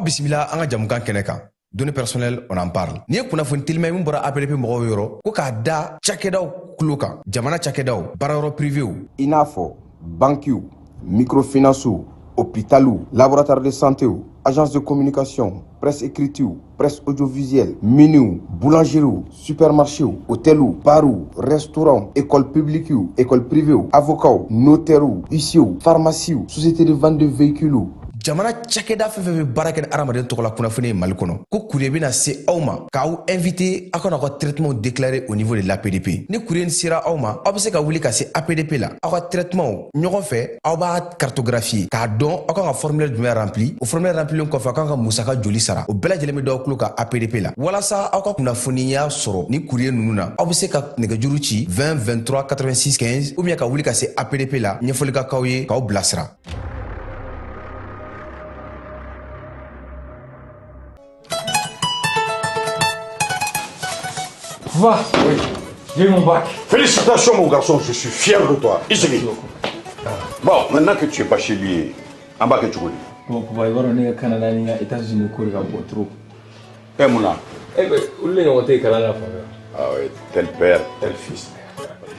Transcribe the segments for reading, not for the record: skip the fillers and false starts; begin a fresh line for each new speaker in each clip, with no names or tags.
Bisimila an ka jamukan kɛnɛ kan, Données personnelles, on en parle. Nin ye kunnafoni telima ye min bɔra APDP mɔgɔw yɔrɔ, ko k'a da cakɛdaw tulo kan, jamana cakɛdaw, baarayɔrɔ privéw,
i n'a fɔ bankiw, microfinancew, hôpitaliw, laboratoire de santéw, agence de communication, presse écritew, presse audiovisuelle, miniw, boulangeriew, supermarchéw, hôteliw, barw, restaurants, école publiquew, école privéw, avocats, notairew, huissierw, pharmaciew, société de vente de véhicules.
Jamana cakɛda fɛn fɛn bɛ baara kɛ ni hadamaden tɔgɔla kunnafoni ye Mali kɔnɔ, ko courrier bɛna se aw ma k'aw invité aw kana aw ka traitement déclarer au niveau de l'APDP. Ni courrier sera aw ma, aw bɛ se ka wuli ka se APDP la, aw ka traitement ɲɔgɔn fɛ, aw b'a cartographier k'a dɔn aw kan ka formulaire jumɛn rempli. O formulaire remplilen kɔfɛ, aw kan ka musaka joli sara, o bɛɛ lajɛlen bɛ d'aw tulo kan APDP la. Walasa aw ka kunnafoniya sɔrɔ ni courrier ninnu na, aw bɛ se ka nɛgɛjuru ci 20 23 86 15 ou bien ka wuli ka se APDP la, ɲɛfɔli ka k'aw ye k'aw bilasira.
Va. Oui. J'ai eu mon bac.
Félicitations, mon garçon, je suis fier de toi. Isigi. Bon, maintenant que tu es bachelier, an b'a kɛ cogo di?
Bon, papa, i b'a dɔn ne ka Canada ni n ka États-Unis ko de ka bon trop.
Eh, mun na?
Eh ben, olu de ɲɔgɔn tɛ yen kalan na fan fɛ.
Ah oui, tel père, tel fils.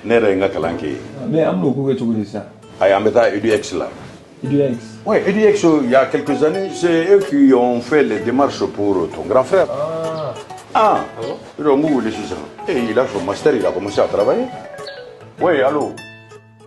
Ne yɛrɛ ye n ka kalan kɛ yen.
Mais an bɛn'o ko kɛ cogo di sisan?
Ayi, an bɛ taa EDUX la.
EDUX.
Oui, EDUX, il y a quelques années, c'est eux qui ont fait les démarches pour ton grand frère.
Ah.
Ah,
Ah bon?
Ils ont wele sisan. Et il a son master, il a commencé à travailler. Oui, allô?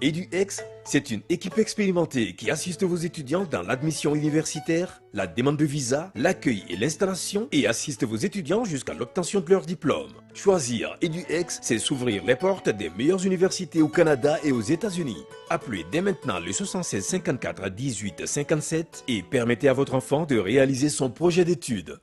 EduX, c'est une équipe expérimentée qui assiste vos étudiants dans l'admission universitaire, la demande de visa, l'accueil et l'installation et assiste vos étudiants jusqu'à l'obtention de leur diplôme. Choisir EduX, c'est s'ouvrir les portes des meilleures universités au Canada et aux États-Unis. Appelez dès maintenant le 76 54 18 57 et permettez à votre enfant de réaliser son projet d'études.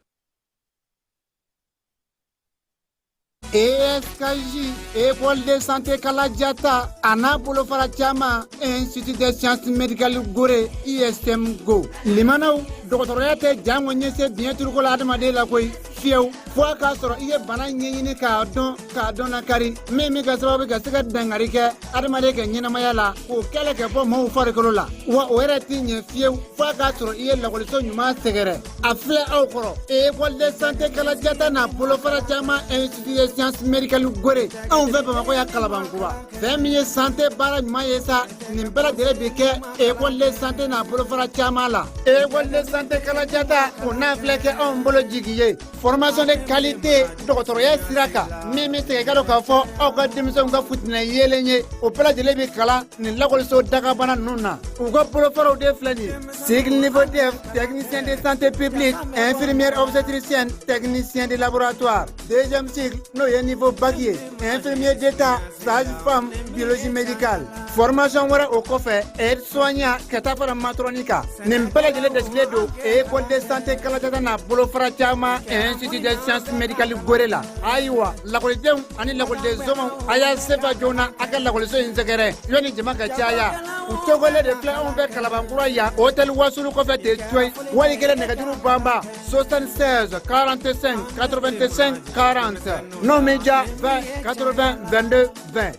ESKJ, École de santé Kaladiata, a n'a bolofara caman, Institut des sciences médicales Gore, ISM Go. Limanaw, dɔgɔtɔrɔya tɛ jango ɲɛse biɲɛ turuko la adamaden la koyi, fiyewu, fo a k'a sɔrɔ i ye bana ɲɛɲini k'a dɔn, k'a dɔn lakari, min bɛ kɛ sababu ka se ka dankari kɛ adamaden ka ɲɛnamaya la, k'o kɛlɛ kɛ bɔ maaw farikolo la. Wa o yɛrɛ t'i ɲɛ fiyewu, fo a k'a sɔrɔ i ye lakɔliso ɲuman sɛgɛrɛ. A filɛ aw kɔrɔ, École de santé Kaladiata n'a bolofara caman, Institut des sciences médicales Gore, anw fɛ Bamakɔ yan Kalabankura. Fɛn min ye santé baara ɲuman ye sa, nin bɛɛ lajɛlen bi kɛ École de santé n'a bolofara caman la. École de santé Kaladiata, o n'a filɛ kɛ anw bolo jigi ye, formation de qualité dɔgɔtɔrɔya sira kan, min bɛ segin ka dɔn k'a fɔ aw ka denmisɛnw ka futinɛ yeelen ye, o bɛɛ lajɛlen bi kalan nin lakɔliso dagabana ninnu na. U ka bolofaraw de filɛ nin ye: cycle niveau DEF, technicien de santé publique, infirmière obstétricienne, technicien de laboratoire; deuxième cycle, n'o ye niveau bac ye, infirmier d'état, sage-femme, biologie médicale. Formation wɛrɛ o kɔfɛ, aide soignant, ka taa fara matron kan. Nin bɛɛ lajɛlen dasigilen don École de santé Kaladiata n'a bolofara caman, Institut des sciences médicales Gore la. Ayiwa, lakɔlidenw ani lakɔliden somaw, a y'a sefa joona a ka lakɔliso in sɛgɛrɛ yanni jama ka caya. U tɔgɔlen de filɛ anw fɛ Kalabankura yan, hôtel Wasulu kɔfɛ ten coyi. Wali kelen nɛgɛjuru banba 76 45 85 40, n'o min ja 20 80 22 20.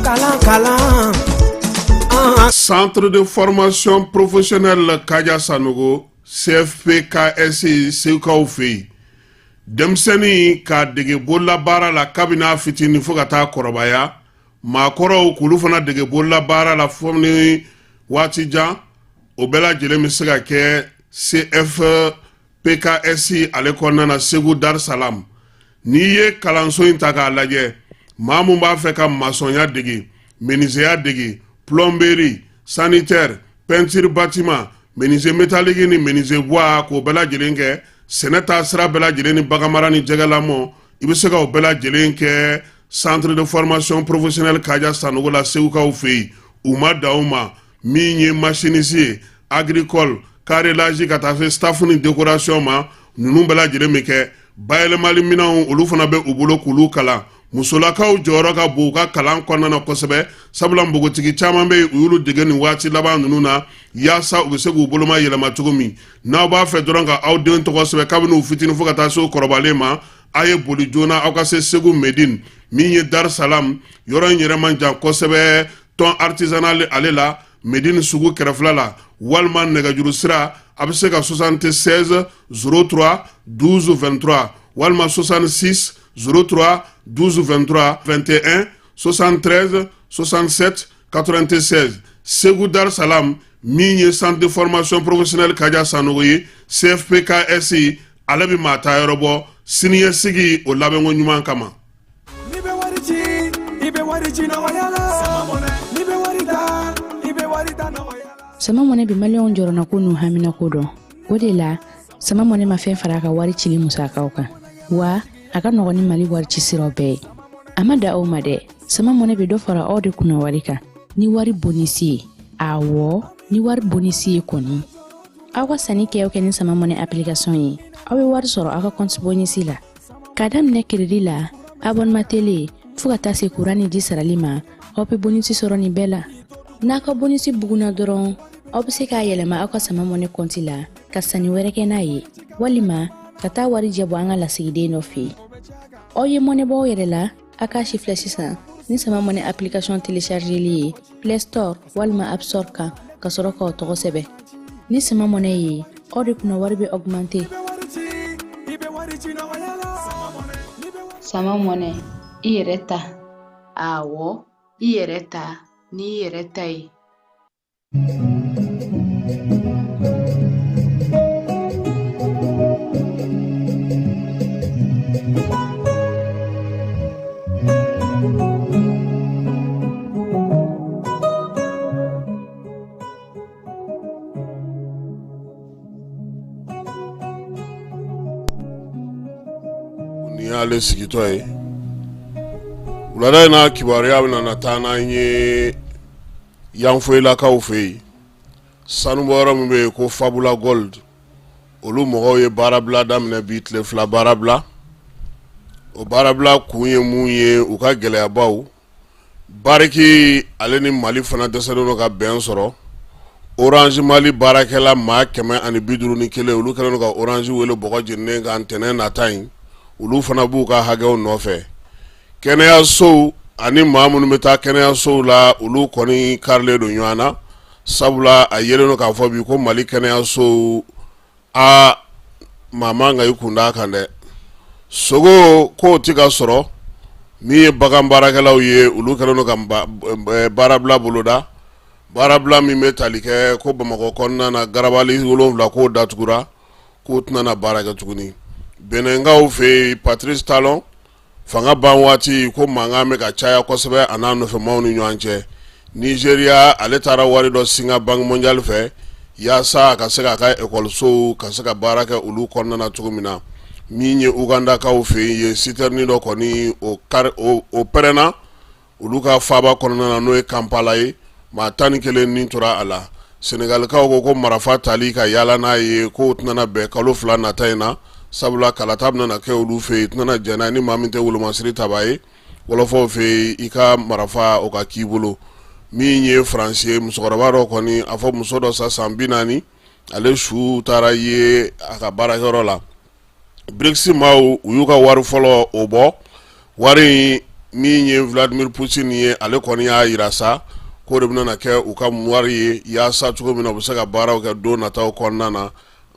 Kalan kalan.
Centre de formation professionnelle Kaja Sanogo, CFPKS, Segukaw fɛ yen, denmisɛnnin k'a dege bololabaara la kabini a fitinin fo ka taa kɔrɔbaya, maakɔrɔw k'olu fana dege bololabaara la fo ni waati jan, o bɛɛ lajɛlen bɛ se ka kɛ CFPKS ale kɔnɔna na Segu Dar Salam. N'i ye kalanso in ta k'a lajɛ, maa mun b'a fɛ ka masɔnya dege, menuisier dege, plomberie, sanitaire, peinture bâtiment, menuisier métallique ni menuisier bois, k'o bɛɛ lajɛlen kɛ, sɛnɛ taa sira bɛɛ lajɛlen ni baganmara ni jɛgɛlamɔ, i bɛ se ka o bɛɛ lajɛlen kɛ centre de formation professionnelle Kaja Sanogo la Segukaw fɛ yen. U ma dan o ma, min ye machiniste ye, agricole, carrelage, ka taa se staff ni décoration ma, ninnu bɛɛ lajɛlen bɛ kɛ. Bayɛlɛmali minɛnw, olu fana bɛ u bolo k'olu kalan. Musolakaw jɔyɔrɔ ka bon u ka kalan kɔnɔna na kosɛbɛ, sabula npogotigi caman bɛ yen, u y'olu dege nin waati laban ninnu na yaasa u bɛ se k'u boloma yɛlɛma cogo min. N'aw b'a fɛ dɔrɔn ka aw den tɔgɔ sɛbɛn kabini u fitinin fo ka taa se u kɔrɔbalen ma, a ye boli joona aw ka se Segu Medine, min ye Dar Salam yɔrɔ in yɛrɛ man jan kosɛbɛ, tɔn artisanal ale la, Medine sugu kɛrɛfɛla la, walima nɛgɛjuru sira a bɛ se ka 76 03 12 23 walima 66 03 12 23 21 73 67 96 Segu Dar Salam min ye centre de formation professionnelle Kaja Sanogo ye CFPKS ale bɛ maa ta yɔrɔ bɔ siniɲɛsigi o labɛnko ɲuman kama.
N'i bɛ wari ci, i bɛ wari ci nɔgɔya la. N'i bɛ wari ta, i bɛ wari ta nɔgɔya la.
Sama Mɔnɛ bɛ maliyɛnw jɔrɔnako n'u haminako dɔn. O de la, Sama Mɔnɛ ma fɛn fara a ka wari cili musakaw kan. Wa a ka nɔgɔn ni Mali wari ci siraw bɛɛ ye. A ma dan o ma dɛ, Sama Mɔnɛ bɛ dɔ fara aw de kunna wari kan ni wari bonisi ye. Awɔ, ni wari bonisi ye kɔni. Aw ka sanni kɛ o kɛ ni Sama Mɔnɛ application ye, aw bɛ wari sɔrɔ aw ka compte bonisi la. K'a daminɛ crédit la, abonnement télé fo ka taa se kuran ni ji sarali ma, aw bɛ bonisi sɔrɔ nin bɛɛ la. N'a ka bonisi bugunna dɔrɔn, aw bɛ se k'a yɛlɛma aw ka Sama Mɔnɛ kɔnti la ka sanni wɛrɛ kɛ n'a ye, walima ka taa warijɛ bɔ an ka lasigiden dɔ fɛ yen. Aw ye mɔnɛ bɔ aw yɛrɛ la, a k'a sifilɛ sisan ni Sama Mɔnɛ application téléchargeli ye Play Store walima App Store kan ka sɔrɔ k'aw tɔgɔ sɛbɛn. Ni Sama Mɔnɛ ye, aw de kunna wari bɛ augmenter.
Sama Mɔnɛ, i yɛrɛ ta. Awɔ, i yɛrɛ ta n'i yɛrɛ ta ye.
Nin y'ale sigitɔ ye wulada in na kibaruya bɛna na taa n'an ye Yanfoyilakaw fɛ yen sanubɔyɔrɔ min bɛ yen ko Fabula Gold olu mɔgɔw ye baarabila daminɛ bi tile fila baarabila o baarabila kun ye mun ye u ka gɛlɛyabaw Barrick ale ni Mali fana dɛsɛlen don ka bɛn sɔrɔ Orange Mali baarakɛla maa 151 olu kɛlen don ka Orange wele bɔgɔ jeninen kan ntɛnɛn nata in olu fana b'u ka hakɛw nɔfɛ kɛnɛyasow ani maa minnu bɛ taa kɛnɛyasow la olu kɔni karilen don ɲɔgɔn na sabula a yelen don k'a fɔ bi ko Mali kɛnɛyasow aa maa man ka i kun d'a kan dɛ sogo k'o tɛ ka sɔrɔ min ye bagan baarakɛlaw ye olu kɛlen don ka baarabila boloda baarabila min bɛ tali kɛ ko Bamakɔ kɔnɔna na garabali 7 k'o datugura k'u tɛna na baara kɛ tuguni Benɛnkaw fɛ yen Patrice Talon fanga ban waati ko mankan bɛ ka caya kosɛbɛ a n'a nɔfɛmaaw ni ɲɔgɔn cɛ Nizeriya ale taara wari dɔ singa Banque mondiale fɛ yaasa a ka se k'a ka ekɔlisow ka se ka baara kɛ olu kɔnɔna na cogo min na min ye Ugandakaw fɛ yen ye sitɛrini dɔ kɔni o pɛrɛnna olu ka faaba kɔnɔna na n'o ye Kampala ye maa 11 ni tora a la Senegalikaw ko ko marafa tali ka yaala n'a ye k'o tɛna bɛn kalo 2 nata in na sabula kalata bɛna kɛ olu fɛ yen tɛna jɛn n'a ye ni maa min tɛ wolomasiri tabaa ye wɔlɔfɔw fɛ yen i ka marafa o ka k'i bolo min ye Faransi ye musokɔrɔba dɔ kɔni a fɔ muso dɔ sa san 40 ale su taara ye a ka baarakɛyɔrɔ la BRICS maaw u y'u ka wari fɔlɔ o bɔ wari min ye Vladimir Poutine ye ale kɔni y'a jira sa k'o de bɛna kɛ u ka wari ye yaasa cogo min na u bɛ se ka baaraw kɛ don nataw kɔnɔna na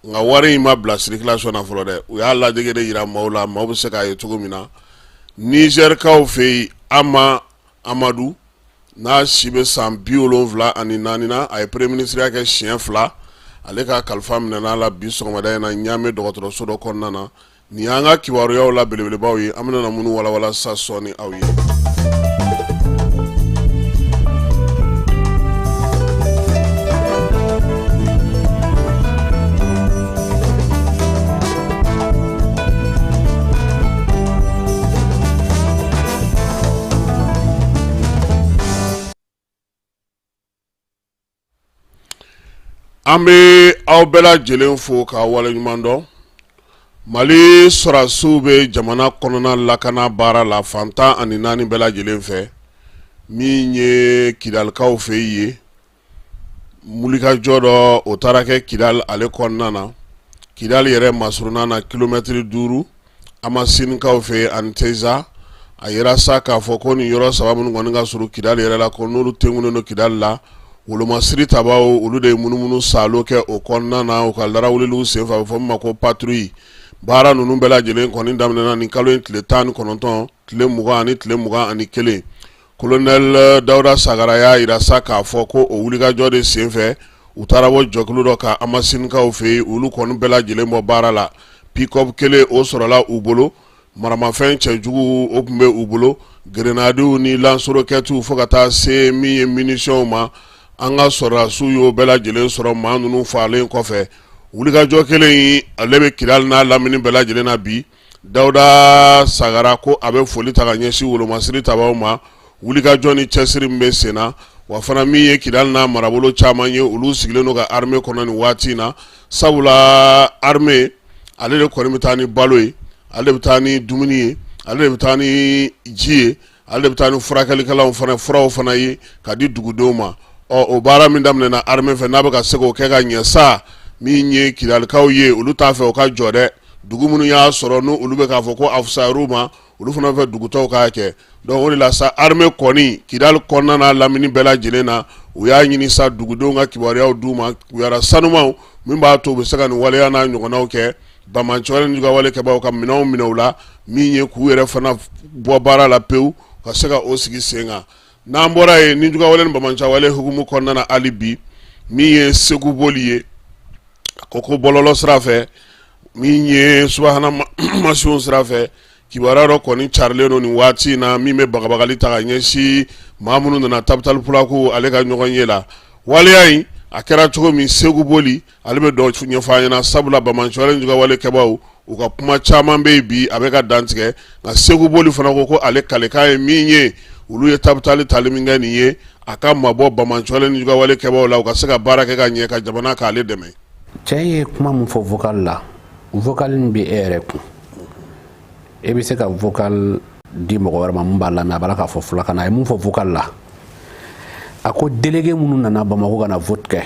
nka wari in ma bila circulation na fɔlɔ dɛ u y'a ladege de jira maaw la maaw bɛ se k'a ye cogo min na Nizɛrikaw fɛ yen Hama Amadu n'a si bɛ san 74 na a ye premier ministre kɛ siɲɛ fila ale ka kalifa minɛna a la bi sɔgɔmada in na Ɲame dɔgɔtɔrɔso dɔ kɔnɔna na nin y'an ka kibaruyaw la belebelebaw ye an bɛna na minnu walawala sa sɔɔni aw ye. An bɛ aw bɛɛ lajɛlen fo ka waleɲuman dɔn Mali sɔrɔdasiw bɛ jamana kɔnɔna lakana baara la fan 14 bɛɛ lajɛlen fɛ min ye Kidalikaw fɛ yen wulikajɔ dɔ o taara kɛ Kidali ale kɔnɔna na Kidali yɛrɛ masurunna na kilomɛtiri 5 Amasinkaw fɛ ani Teza a yira sa k'a fɔ ko nin yɔrɔ saba minnu kɔni ka surun Kidali yɛrɛ la ko n'olu tenkunnen don Kidali la Wolomasiri tabaw olu de ye munumunu saalo kɛ o kɔnɔna na u ka larawuliliw senfɛ, a bɛ fɔ min ma ko patrouille. Baara ninnu bɛɛ lajɛlen kɔni daminɛna nin kalo in tile 19, tile 20 ani tile 21. Colonel Dawuda Sagara y'a jira sa k'a fɔ ko o wulikajɔ de senfɛ u taara bɔ jɛkulu dɔ kan Amasinkaw fɛ yen, olu kɔni bɛɛ lajɛlen bɔ baara la. Pick-up kelen o sɔrɔla u bolo, maramafɛn cɛjugu o tun bɛ u bolo, grenadiw ni lance-roquettes, fo ka taa se min ye munitions ma. An ka sɔrɔdasiw y'o bɛɛ lajɛlen sɔrɔ maa ninnu faalen kɔfɛ. Wulikajɔ kelen in ale bɛ Kidali n'a lamini bɛɛ lajɛlen na bi. Dawuda Sagara ko a bɛ foli ta ka ɲɛsin wolomasiri tabaw ma, wulikajɔ ni cɛsiri min bɛ sen na. Wa fana min ye Kidali n'a marabolo caman ye, olu sigilen don ka armée kɔnɔ nin waati in na, sabula armée ale de kɔni bɛ taa ni balo ye, ale de bɛ taa ni dumuni ye, ale de bɛ taa ni ji ye, ale de bɛ taa ni furakɛlikɛlaw fana furaw fana ye ka di dugudenw ma. Ɔ o baara min daminɛna armée fɛ, n'a bɛ ka se k'o kɛ ka ɲɛ sa, min ye Kidalikaw ye, olu t'a fɛ o ka jɔ dɛ. Dugu minnu y'a sɔrɔ n'u olu bɛ k'a fɔ ko a fisayar'u ma, olu fana fɛ dugutɔw k'a kɛ. Donc o de la sa, armée kɔni Kidali kɔnɔna n'a lamini bɛɛ lajɛlen na, u y'a ɲini sa dugudenw ka kibaruyaw d'u ma, kibaruya sanumanw min b'a to u bɛ se ka nin waleya n'a ɲɔgɔnnaw kɛ. Banbaanciwale ni juguyawale kɛbaaw ka minɛnw minɛ u la, min ye k'u yɛrɛ fana bɔ baara la pewu ka se ka o sigi sen kan. N'an bɔra yen, ni juguyawale ni banbaanciwale hukumu kɔnɔna na hali bi, min ye Segu Boli ye, a ko ko bɔlɔlɔ sira fɛ, min ye subahana mansinw sira fɛ, kibaruya dɔ kɔni carilen don nin waati in na min bɛ bagabagali ta ka ɲɛsin maa minnu nana Tabital Pulaku ale ka ɲɔgɔn ye la. Waleya in a kɛra cogo min, Segu Boli ale bɛ dɔ ɲɛfɔ an ɲɛna, sabula banbaanciwale ni juguyawale kɛbaaw u ka kuma caman bɛ yen bi, a bɛ ka dantigɛ. Nka Segu Boli fana ko ko ale kalekan ye min ye, olu ye Tabitali tali min kɛ nin ye, a ka mabɔ banbaanciwale ni juguyawale kɛbaaw la, u ka se ka baara kɛ ka ɲɛ ka jamana k'ale dɛmɛ.
Cɛ ye kuma min fɔ vocal la, vocal in bɛ e yɛrɛ kun, e bɛ se ka vocal di mɔgɔ wɛrɛ ma mun b'a lamɛn, a b'a la k'a fɔ fulakan na. A ye mun fɔ vocal la? A ko délégué minnu nana Bamakɔ ka na vote kɛ,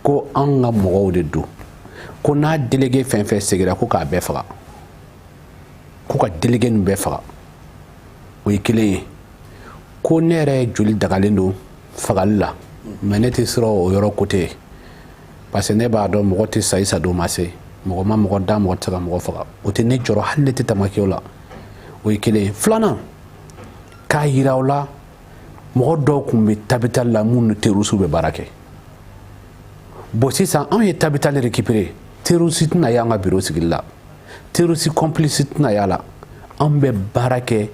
ko an ka mɔgɔw de don, ko n'a délégué fɛn fɛn segira, ko k'a bɛɛ faga, ko ka délégué ninnu bɛɛ faga. O ye kelen ye. Ko ne yɛrɛ joli dagalen don fagali la, mais ne tɛ siran o yɔrɔ côté ye, parce que ne b'a dɔn mɔgɔ tɛ sa i sa don ma se, mɔgɔ ma mɔgɔ da, mɔgɔ tɛ se ka mɔgɔ faga, o tɛ ne jɔrɔ, hali ne tɛ tamaki o la. O ye kelen ye. Filanan, k'a yira o la, mɔgɔ dɔw tun bɛ Tabital la minnu ni terroriste bɛ baara kɛ. Bon, sisan anw ye Tabital récupérer, terroriste tɛna y'an ka bureau sigili la, terroriste complice tɛna y'a la. Anw bɛ baara kɛ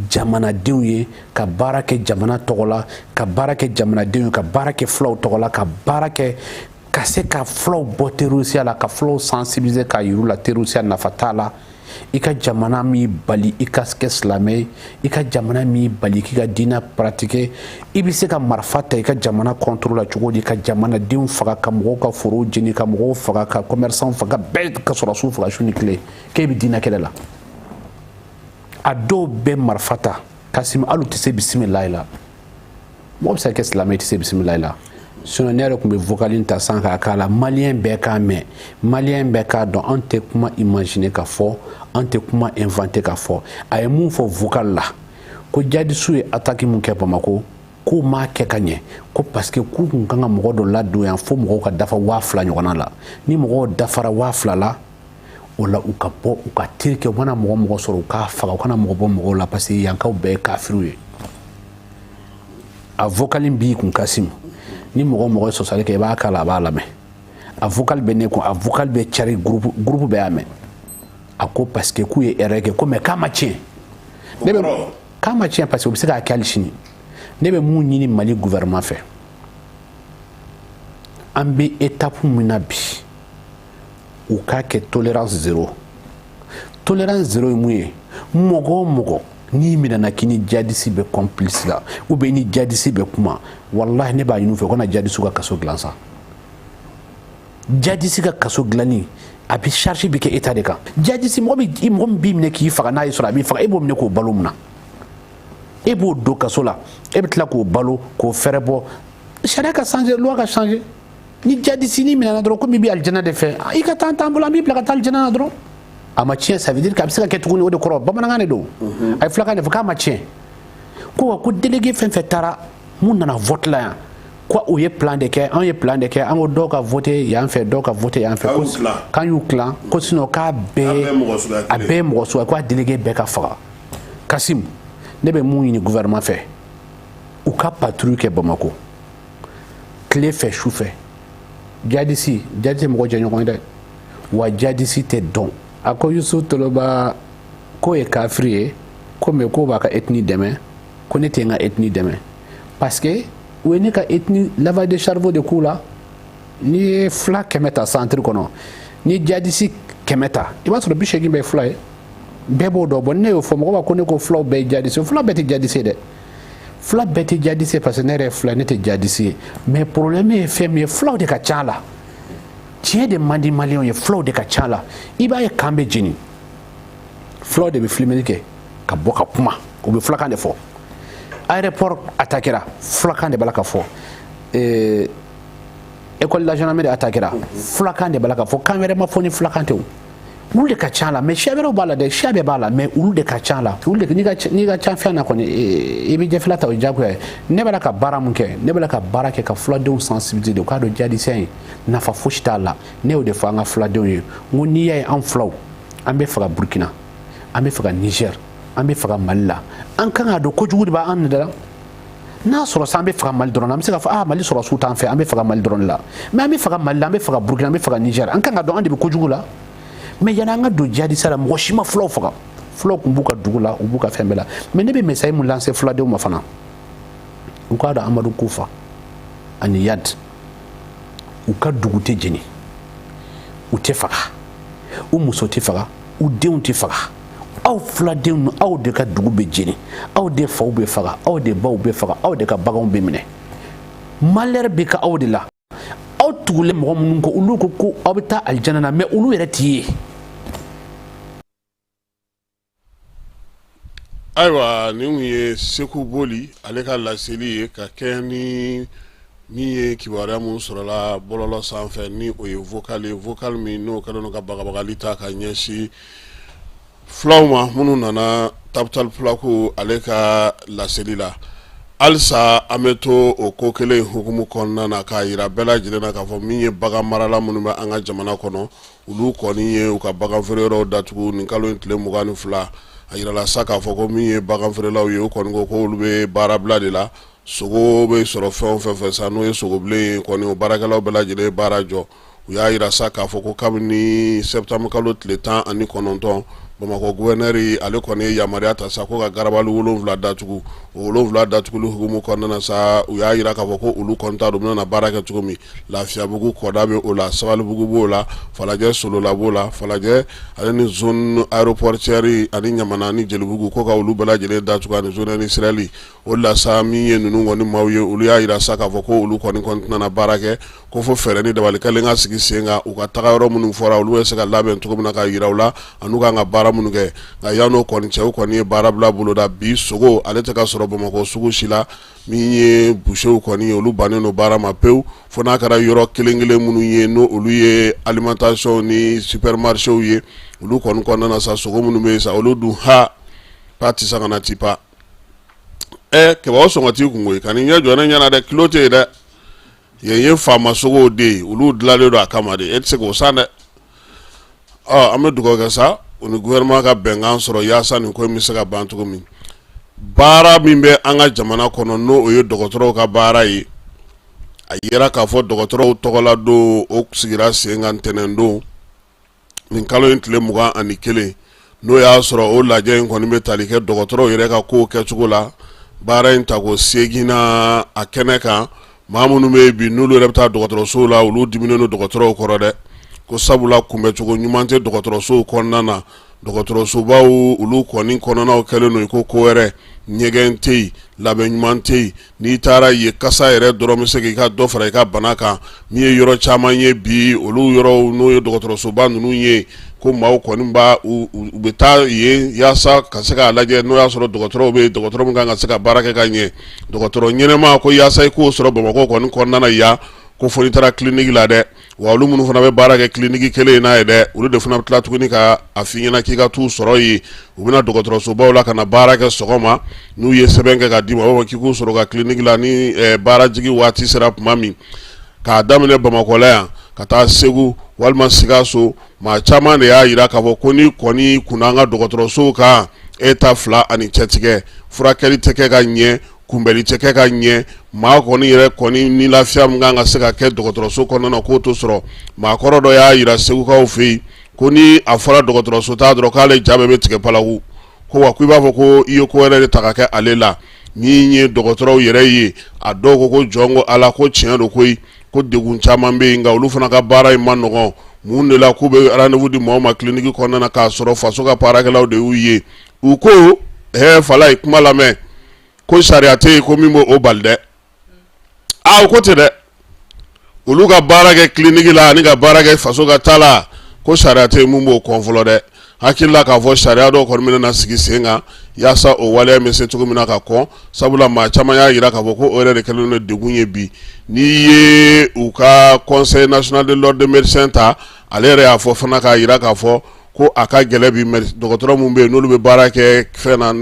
jamanadenw ye, ka baara kɛ jamana tɔgɔ la, ka baara kɛ jamanadenw ye, ka baara kɛ fulaw tɔgɔ la, ka baara kɛ ka se ka fulaw bɔ terrorisiya la, ka fulaw sensibiliser, k'a yir'u la terrorisiya nafa t'a la. I ka jamana m'i bali i ka kɛ silamɛ ye, i ka jamana m'i bali k'i ka diinɛ pratiquer. I bɛ se ka marifa ta i ka jamana contre la cogo di, ka jamanadenw faga, ka mɔgɔw ka forow jeni, ka mɔgɔw faga, ka commerçant faga, bɛɛ ka sɔrɔdasiw faga su ni tile, k'e bɛ diinɛ kɛlɛ la? A dɔw bɛ marifa ta, Kasimi, hali u tɛ se bisimilayi la. Mɔgɔ bɛ se ka kɛ silamɛ, i tɛ se bisimilayi la? Sinon ne yɛrɛ tun bɛ vocal in ta san k'a k'a la, maliyɛn bɛɛ k'a mɛn, maliyɛn bɛɛ k'a dɔn. An tɛ kuma imaginer ka fɔ, an tɛ kuma inventer ka fɔ. A ye mun fɔ vocal la? Ko jadisiw ye attaque mun kɛ Bamakɔ, k'u m'a kɛ ka ɲɛ, ko parce que k'u kun kan ka mɔgɔ dɔ ladon yan fo mɔgɔw ka dafa 2000 ɲɔgɔnna la. Ni mɔgɔw dafara 2000 la, o la u ka bɔ, u ka tir kɛ, u mana mɔgɔ mɔgɔ sɔrɔ, u k'a faga, u kana mɔgɔ bɔ mɔgɔw la, parce que yankaw bɛɛ ye kafiriw ye. A vocal b'i kun, Kasim, ni mɔgɔ mɔgɔ ye sɔsɔli kɛ, i b'a k'a la, a b'a lamɛn. A vocal bɛ ne kun, a vocal bɛ cari groupe, groupe bɛɛ y'a mɛn. A ko parce que k'u ye erreur kɛ, ko mais k'a ma tiɲɛ. Ne bɛ k'a ma tiɲɛ, parce que u bɛ se k'a kɛ hali sini. Ne bɛ mun ɲini Mali gouvernement fɛ? An bɛ étape min na bi, u k'a kɛ tolérance zéro. Tolérance zéro ye mun ye? Mɔgɔ o mɔgɔ n'i minɛna k'i ni jadisi bɛ complice la, ou bien ni jadisi bɛ kuma, walahi ne b'a ɲini u fɛ u kana jadisiw ka kaso dilan sa. Jadisi ka kaso dilanni, a bɛ charge bɛ kɛ état de kan. Jadisi mɔgɔ bɛ mɔgɔ min b'i minɛ k'i faga, n'a y'i sɔrɔ a b'i faga, e b'o minɛ k'o balo mun na? E b'o don kaso la, e bɛ tila k'o balo, k'o fɛrɛ bɔ. Sariya ka changer, loi ka changer. Ni jadisi ni minɛna dɔrɔn, komi i bɛ alijana de fɛ, i ka taa t'an bolo, an b'i bila ka taa alijana na dɔrɔn. A ma tiɲɛ, ça veut dire k'a bɛ se ka kɛ tuguni. O de kɔrɔ, bamanankan de don, a ye fulakan de fɔ k'a ma tiɲɛ. Ko wa ko délégué fɛn fɛn taara, mun nana vote la yan. Ko u ye plan de kɛ, anw ye plan de kɛ, an ko dɔw ka voter yan fɛ, dɔw ka voter yan fɛ, k'an y'u tilan, ko sinon k'a bɛɛ a bɛɛ ye mɔgɔ suguya, k'a délégué bɛɛ ka faga. Kasim, ne bɛ mun ɲini gouvernement fɛ, u ka patrouille kɛ Bamako tile fɛ, su fɛ. Jadisi, jadisi mɔgɔ jɛɲɔgɔn ye dɛ, wa jadisi tɛ dɔn. A ko Yusuf Toloba k'o ye kafiri ye, ko mais k'o b'a ka ethnie dɛmɛ, ko ne tɛ n ka ethnie dɛmɛ parce que u ye ne ka ethnie lavage de cerveau de k'u la. N'i ye fila 100 ta centre kɔnɔ, n'i ye jadisi 100 ta, i b'a sɔrɔ 80 bɛɛ fila ye, bɛɛ b'o dɔn. Bon, ne y'o fɔ, mɔgɔ b'a ko ne ko filaw bɛɛ ye jadisi. Fila bɛɛ tɛ jadisi ye dɛ, fila bɛɛ tɛ jadisi ye, parce que ne yɛrɛ ye fila, ne tɛ jadisi ye. Mais problème ye fɛn min ye, filaw de ka ca la. Tiɲɛ de man di maliyɛnw ye, filaw de ka ca la. I b'a ye camp bɛ jeni, filaw de bɛ filimeli kɛ ka bɔ ka kuma, u bɛ filakan de fɔ. Aéroport attaquera, filakan de b'a la ka fɔ. École de la gendarmerie attaquera, filakan de b'a la ka fɔ. Kan wɛrɛ ma fɔ ni filakan tɛ o. Olu de ka ca la, mais siya wɛrɛw b'a la dɛ, siya bɛɛ b'a la, mais olu de ka ca la. Olu de, n'i ka ca fɛn na kɔni, i bɛ jɛfila ta, o ye diyagoya ye. Ne b'a la ka baara mun kɛ, ne b'a la ka baara kɛ ka filadenw sensibiliser de, u k'a dɔn jadisiya in nafa fosi t'a la. Ne y'o de fɔ an ka filadenw ye, n ko n'i y'a ye an filaw an bɛ faga Burkina, an bɛ faga Niger, an bɛ faga Mali la, an kan k'a dɔn kojugu de b'an de la. N'a sɔrɔ sa an bɛ faga Mali dɔrɔn na, an bɛ se k'a fɔ ah, Mali sɔrɔsiw t'an fɛ, an bɛ faga Mali dɔrɔn de la. Mais an bɛ faga Mali la, an bɛ faga Burkina, an bɛ faga Niger, an kan ka dɔn an de bɛ kojugu la. Mais yanni an ka don jihadisiya la, mɔgɔ si ma fulaw faga. Fulaw tun b'u ka dugu la, u b'u ka fɛn bɛɛ la. Mais ne bɛ message mun lancer fuladenw ma fana, u k'a dɔn Amadu Kufa ani Iyad, u ka dugu tɛ jeni, u tɛ faga, u muso tɛ faga, u denw tɛ faga. Aw filadenw, aw de ka dugu bɛ jeni, aw de faw bɛ faga, aw de baw bɛ faga, aw de ka baganw bɛ minɛ. Malheur bɛ ka aw de la. Aw tugulen mɔgɔ minnu kɔ, olu ko ko aw bɛ taa alijana na, mais olu yɛrɛ t'i ye.
Ayiwa, nin tun ye Seku Boli ale ka laseli ye ka kɛ ni min ye kibaruya min sɔrɔla bɔlɔlɔ sanfɛ, ni o ye vocal ye, vocal min n'o kɛlen don ka bagabagali ta ka ɲɛsin fulaw ma minnu nana Tabital Pulaaku ale ka laseli la. Halisa an bɛ to o ko kelen hukumu kɔnɔna na k'a jira bɛɛ lajɛlen na k'a fɔ min ye bagan marala minnu bɛ an ka jamana kɔnɔ, olu kɔni ye u ka bagan feereyɔrɔw datugu nin kalo in tile 22. A jirala sa k'a fɔ ko min ye bagan feerelaw ye, u kɔni ko ko olu bɛ baarabila de la. Sogo bɛ sɔrɔ fɛn o fɛn fɛ sa, n'o ye sogobilen ye kɔni, o baarakɛlaw bɛɛ lajɛlen ye baara jɔ. U y'a jira sa k'a fɔ ko kabini septembre kalo tile 19, Bamakɔ gouverneur ale kɔni ye yamaruya ta sa ko ka garabali 7 datugu. O 7 datuguli hukumu kɔnɔna na sa, u y'a jira k'a fɔ ko olu kɔni t'a dɔn u bɛna baara kɛ cogo min. Lafiyabugu kɔda bɛ o la, Sabalibugu b'o la, Falajɛ Solola b'o la, Falajɛ ale ni zone aéroportuaire ani Ɲamana ni Jelibugu, ko ka olu bɛɛ lajɛlen datugu ani zone industrielle. O la sa, min ye ninnu kɔni maaw ye, olu y'a jira sa k'a fɔ ko olu kɔni tɛna baara kɛ ko fo fɛɛrɛ ni dabali kelen ka sigi sen kan, u ka taga yɔrɔ minnu fɔra, olu bɛ se ka labɛn cogo min na ka jira u la an'u kan ka baara minnu kɛ. Nka yan'o kɔni cɛ, u kɔni ye baarabila boloda. Bi sogo ale tɛ ka sɔrɔ Bamakɔ sugu si la. Min ye boucherw kɔni ye, olu bannen don baara ma pewu, fo n'a kɛra yɔrɔ kelen kelen minnu ye, n'o olu ye alimentation ni supermarchéw ye. Olu kɔni kɔnɔna na sa, sogo minnu bɛ yen sa, olu dun ha pa tɛ se ka na ti pa. Ɛ kɛmɛ sɔngɔ t'i kun koyi, ka n'i ɲɛ jɔ ne ɲɛna dɛ, kilo tɛ yen dɛ. Yen ye faama sogow de ye, olu dilanlen don a kama de, e tɛ se k'o san dɛ. Ɔ an bɛ dugawu kɛ sa, u ni gouvernement ka bɛnkan sɔrɔ yaasa nin ko in bɛ se ka ban cogo min. Baara min bɛ an ka jamana kɔnɔ, n'o o ye dɔgɔtɔrɔw ka baara ye, a yira k'a fɔ dɔgɔtɔrɔw tɔgɔla don o sigira sen kan ntɛnɛndon nin kalo in tile 21, n'o y'a sɔrɔ o lajɛ in kɔni bɛ tali kɛ dɔgɔtɔrɔw yɛrɛ ka kow kɛcogo la. Baara in tako seeginnan a kɛnɛ kan, maa minnu bɛ yen bi n'olu yɛrɛ bɛ taa dɔgɔtɔrɔsow la, olu diminen don dɔgɔtɔrɔw kɔrɔ dɛ, ko sabula kunbɛcogo ɲuman tɛ dɔgɔtɔrɔsow kɔnɔna na. Dɔgɔtɔrɔsobaw olu kɔni kɔnɔnaw kɛlen don i ko ko wɛrɛ, ɲɛgɛn tɛ yen, labɛn ɲuman tɛ yen. N'i taara yen, kasa yɛrɛ dɔrɔn bɛ se k'i ka dɔ fara i ka bana kan. Min ye yɔrɔ caman ye bi, olu yɔrɔw n'o ye dɔgɔtɔrɔsoba ninnu ye, ko maaw kɔni b'a u bɛ taa yen yaasa ka se k'a lajɛ n'o y'a sɔrɔ dɔgɔtɔrɔw bɛ yen, dɔgɔtɔrɔ min kan ka se ka baara kɛ ka ɲɛ, dɔgɔtɔrɔ ɲɛnɛma, ko yaasa i k'o sɔrɔ Bamakɔ kɔni kɔnɔna na yan. Ko fo n'i taara clinique la dɛ. Wa olu minnu fana bɛ baara kɛ clinique kelen in n'a ye dɛ, olu de fana bɛ tila tuguni ka a f'i ɲɛna k'i ka t'u sɔrɔ yen. U bɛna dɔgɔtɔrɔsobaw la ka na baara kɛ sɔgɔma, n'u ye sɛbɛn kɛ ka d'i ma, u b'a fɔ k'i k'u sɔrɔ ka clinique la ni baarajigin waati sera tuma min. K'a daminɛ Bamakɔ la yan ka taa Segu walima Sikaso, maa caman de y'a jira k'a fɔ ko n'i kɔni kunna an ka dɔgɔtɔrɔsow kan, e ta fila ani cɛtigɛ, furakɛli tɛ kɛ ka ɲɛ, kunbɛli tɛ kɛ ka ɲɛ, maa kɔni yɛrɛ kɔni ni lafiya min kan ka se ka kɛ dɔgɔtɔrɔso kɔnɔna na, k'o t'o sɔrɔ. Maakɔrɔ dɔ y'a jira Segukaw fɛ yen ko ni a fɔra dɔgɔtɔrɔso taa dɔrɔn k'ale ja bɛɛ bɛ tigɛ palawu, ko wa ko i b'a fɔ ko i ye ko wɛrɛ de ta ka kɛ ale la. Min ye dɔgɔtɔrɔw yɛrɛ ye, a dɔw ko ko jɔn ko Ala, ko tiɲɛ don koyi, ko degun caman bɛ yen, nka olu fana ka baara in man nɔgɔn. Mun de la k'u bɛ rendez-vous di maaw ma clinique kɔnɔna na k'a sɔrɔ faso ka baarakɛlaw de y'u ye? U ko hɛ Falaye, kuma lamɛn, ko sariya tɛ yen ko min b'o bali dɛ. Aa, u ko ten dɛ, olu ka baara kɛ clinique la ani ka baara kɛ faso ka ta la, ko sariya tɛ yen mun b'o kɔn fɔlɔ dɛ. Hakili la k'a fɔ sariya dɔw kɔni bɛna na sigi sen kan yaasa o waleya bɛ se cogo min na ka kɔn, sabula maa caman y'a jira k'a fɔ ko o yɛrɛ de kɛlen don degun ye bi. N'i ye u ka Conseil national de l'ordre des médecins ta, ale yɛrɛ y'a fɔ fana k'a jira k'a fɔ ko a ka gɛlɛn bi. Dɔgɔtɔrɔ minnu bɛ yen n'olu bɛ baara kɛ fɛn na,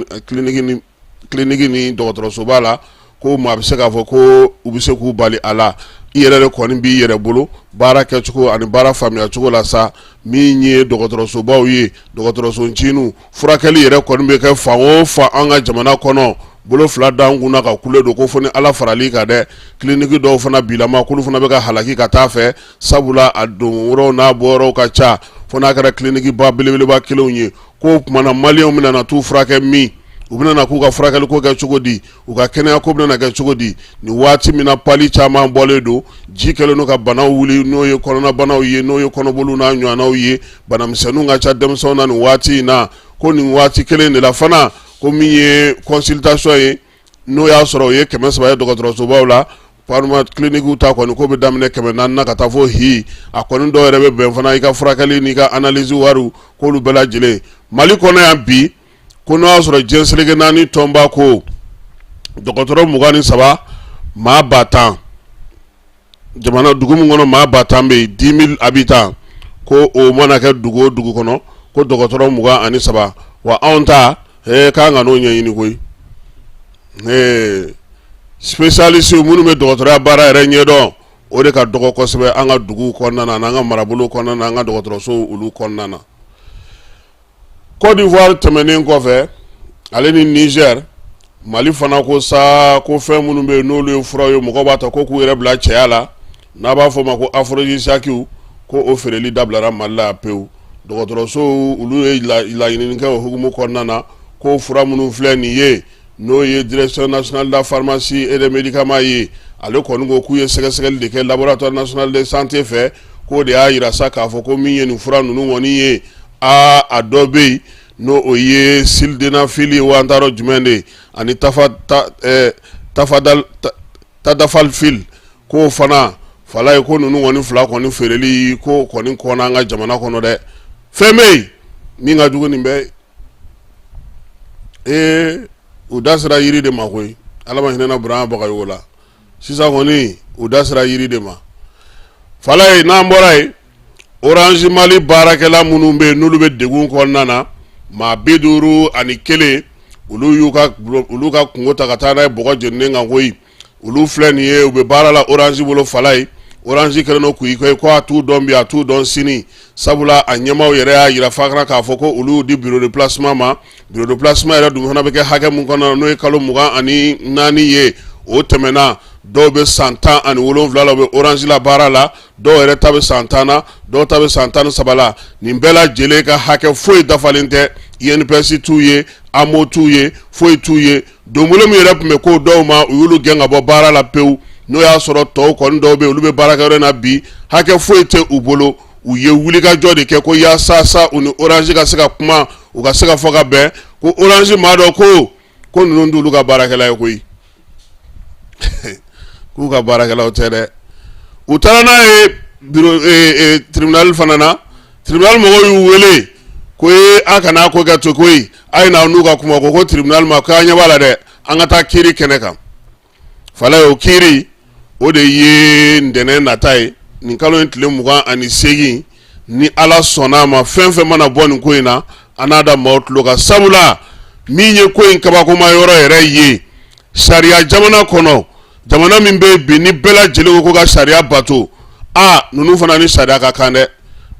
clinique ni dɔgɔtɔrɔsoba la, ko maa bɛ se k'a fɔ ko u bɛ se k'u bali a la. I yɛrɛ de kɔni b'i yɛrɛ bolo baara kɛcogo ani baara faamuya cogo la sa. Min ye dɔgɔtɔrɔsobaw ye, dɔgɔtɔrɔso nciniw, furakɛli yɛrɛ kɔni bɛ kɛ fan o fan an ka jamana kɔnɔ, bolo fila d'an kun na ka kule don ko fo ni Ala farali kan dɛ. Clinique dɔw fana bilama, k'olu fana bɛ ka halaki ka taa fɛ, sabula a don yɔrɔw n'a bɔ yɔrɔw ka ca, fo n'a kɛra clinique ba belebeleba kelenw ye. Ko o tuma na maliyɛnw bɛna na t'u furakɛ min? U bɛna na k'u ka furakɛli ko kɛ cogo di? U ka kɛnɛya ko bɛna na kɛ cogo di? Nin waati min na pali caman bɔlen don, ji kɛlen don ka banaw wuli, n'o ye kɔnɔnabanaw ye, n'o ye kɔnɔboliw n'a ɲɔgɔnnaw ye, banamisɛnninw ka ca denmisɛnw na nin waati in na. Ko nin waati kelen de la fana, ko min ye consultation ye, n'o y'a sɔrɔ o ye 300 ye dɔgɔtɔrɔsobaw la, parma clinique ta kɔni ko bɛ daminɛ 400 na ka taa fo hi. A kɔni dɔw yɛrɛ bɛ bɛn fana i ka furakɛli n'i ka analyse wariw, k'olu bɛɛ lajɛlen. Mali kɔnɔ yan bi, ko n'o y'a sɔrɔ diɲɛ seleke naani tɔnba ko dɔgɔtɔrɔ 23 maa 10 000, jamana dugu min kɔnɔ maa 10 000 bɛ yen, 10 000 habitants, ko o mana kɛ dugu o dugu kɔnɔ, ko dɔgɔtɔrɔ 23. Wa anw ta k'an ka n'o ɲɛɲini koyi. Spécialiste minnu bɛ dɔgɔtɔrɔya baara yɛrɛ ɲɛdɔn, o de ka dɔgɔ kosɛbɛ an ka dugu kɔnɔna na, an ka marabolo kɔnɔna na, an ka dɔgɔtɔrɔso olu kɔnɔna na. Côte d'Ivoire tɛmɛnen kɔfɛ, ale ni Niger, Mali fana ko sa ko fɛn minnu bɛ yen n'olu ye furaw ye, mɔgɔ b'a ta ko k'u yɛrɛ bila cɛya la, n'a b'a fɔ o ma ko aphrodisiaques, ko o feereli dabilara Mali la pewu. Dɔgɔtɔrɔsow olu ye laɲini kɛ o hukumu kɔnɔna na, ko fura minnu filɛ nin ye, n'o ye Direction nationale de la pharmacie et des médicaments ye, ale kɔni ko k'u ye sɛgɛsɛgɛli de kɛ Laboratoire national de santé fɛ, k'o de y'a jira sa k'a fɔ ko min ye nin fura ninnu kɔni ye, aa, a dɔ bɛ yen n'o o ye sildenafil ye, wa an t'a dɔn jumɛn de ye, ani tafa tafadal tadalafil, k'o fana Falaye, ko ninnu kɔni fila kɔni feereli ko kɔni kɔnna an ka jamana kɔnɔ dɛ. Fɛn bɛ yen min ka jugu nin bɛɛ ye. Ee, u da sera yiri de ma koyi. Ala ma hinɛna Burama Bagayogo la. Sisan kɔni u da sera yiri de ma. Falaye, n'an bɔra yen, Orange Mali baarakɛla minnu bɛ yen n'olu bɛ degun kɔnɔna na, maa 51, olu y'u ka olu ka kunko ta ka taa n'a ye bɔgɔ jeninen kan koyi. Olu filɛ nin ye, u bɛ baara la Orange bolo. Falaye, Orange kɛlen don k'u ko a t'u dɔn bi, a t'u dɔn sini, sabula a ɲɛmaaw yɛrɛ y'a jira fana k'a fɔ ko olu y'u di bureau de placement ma. Bureau de placement yɛrɛ dun fana bɛ kɛ hakɛ mun kɔnɔna na, n'o ye kalo 24 ye, o tɛmɛna. Dɔw bɛ san 17 la, u bɛ Orange la baara la, dɔw yɛrɛ ta bɛ san 10 na, dɔw ta bɛ san 13 la. Nin bɛɛ lajɛlen ka hakɛ foyi dafalen tɛ. INPS t'u ye, AMO t'u ye, foyi t'u ye. Donbolo min yɛrɛ tun bɛ ko dɔw ma, u y'olu gɛn ka bɔ baara la pewu. N'o y'a sɔrɔ tɔw kɔni dɔw bɛ olu bɛ baarakɛyɔrɔ na bi, hakɛ foyi tɛ u bolo. U ye wulikajɔ de kɛ ko yaasa sa u ni Orange ka se ka kuma, u ka se ka fɔ ka bɛn. Ko Orange maa dɔ ko ko ninnu t'olu ka baarakɛla ye koyi, k'u ka baarakɛlaw tɛ dɛ. U taara n'a ye bureau tribunal fana na. Tribunal mɔgɔw y'u wele ko ee, a kana ko kɛ to koyi, a ye na n'u ka kuma. Ko tribunal ma k'an ɲɛ b'a la dɛ, an ka taa kiiri kɛnɛ kan. Falaye, o kiiri O de ye ntɛnɛn nata ye, nin kalo in tile 28. Ni Ala sɔnna a ma, fɛn fɛn mana bɔ nin ko in na, an n'a da maaw tulo kan, sabula min ye ko in kabakoma yɔrɔ yɛrɛ ye, sariya jamana kɔnɔ, jamana min bɛ bi ni bɛɛ lajɛlen ko ka sariya bato, a ninnu fana ni sariya ka kan dɛ.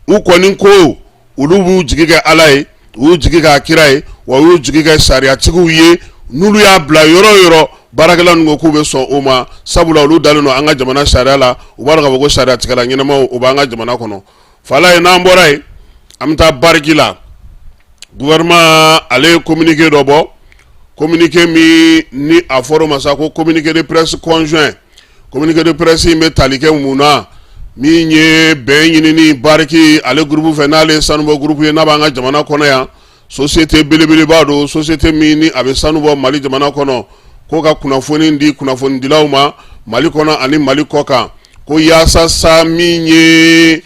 U kɔni ko olu b'u jigi kɛ Ala ye, u y'u jigi kɛ a kira ye, wa u y'u jigi kɛ sariyatigiw ye. N'olu y'a bila yɔrɔ o yɔrɔ, baarakɛla ninnu ko k'u bɛ sɔn o ma, sabula olu dalen don an ka jamana sariya la. U b'a dɔn k'a fɔ ko sariyatigɛla ɲɛnamaw o b'an ka jamana kɔnɔ. Fala ye, n'an bɔra yen, an bɛ taa Barrick la. Gouvernement ale ye communiqué dɔ bɔ, communiqué min ni a fɔra o ma sa ko communiqué de presse conjoint. Communiqué de presse in bɛ tali kɛ mun na? Min ye bɛn ɲinini Barrick ale groupe fɛ, n'ale ye sanubɔ groupe ye, n'a b'an ka jamana kɔnɔ yan, société belebeleba don, société min ni a bɛ sanu bɔ Mali jamana kɔnɔ, ko ka kunnafoni di kunnafonidilaw ma Mali kɔnɔ ani Mali kɔ kan, ko yaasa sa min ye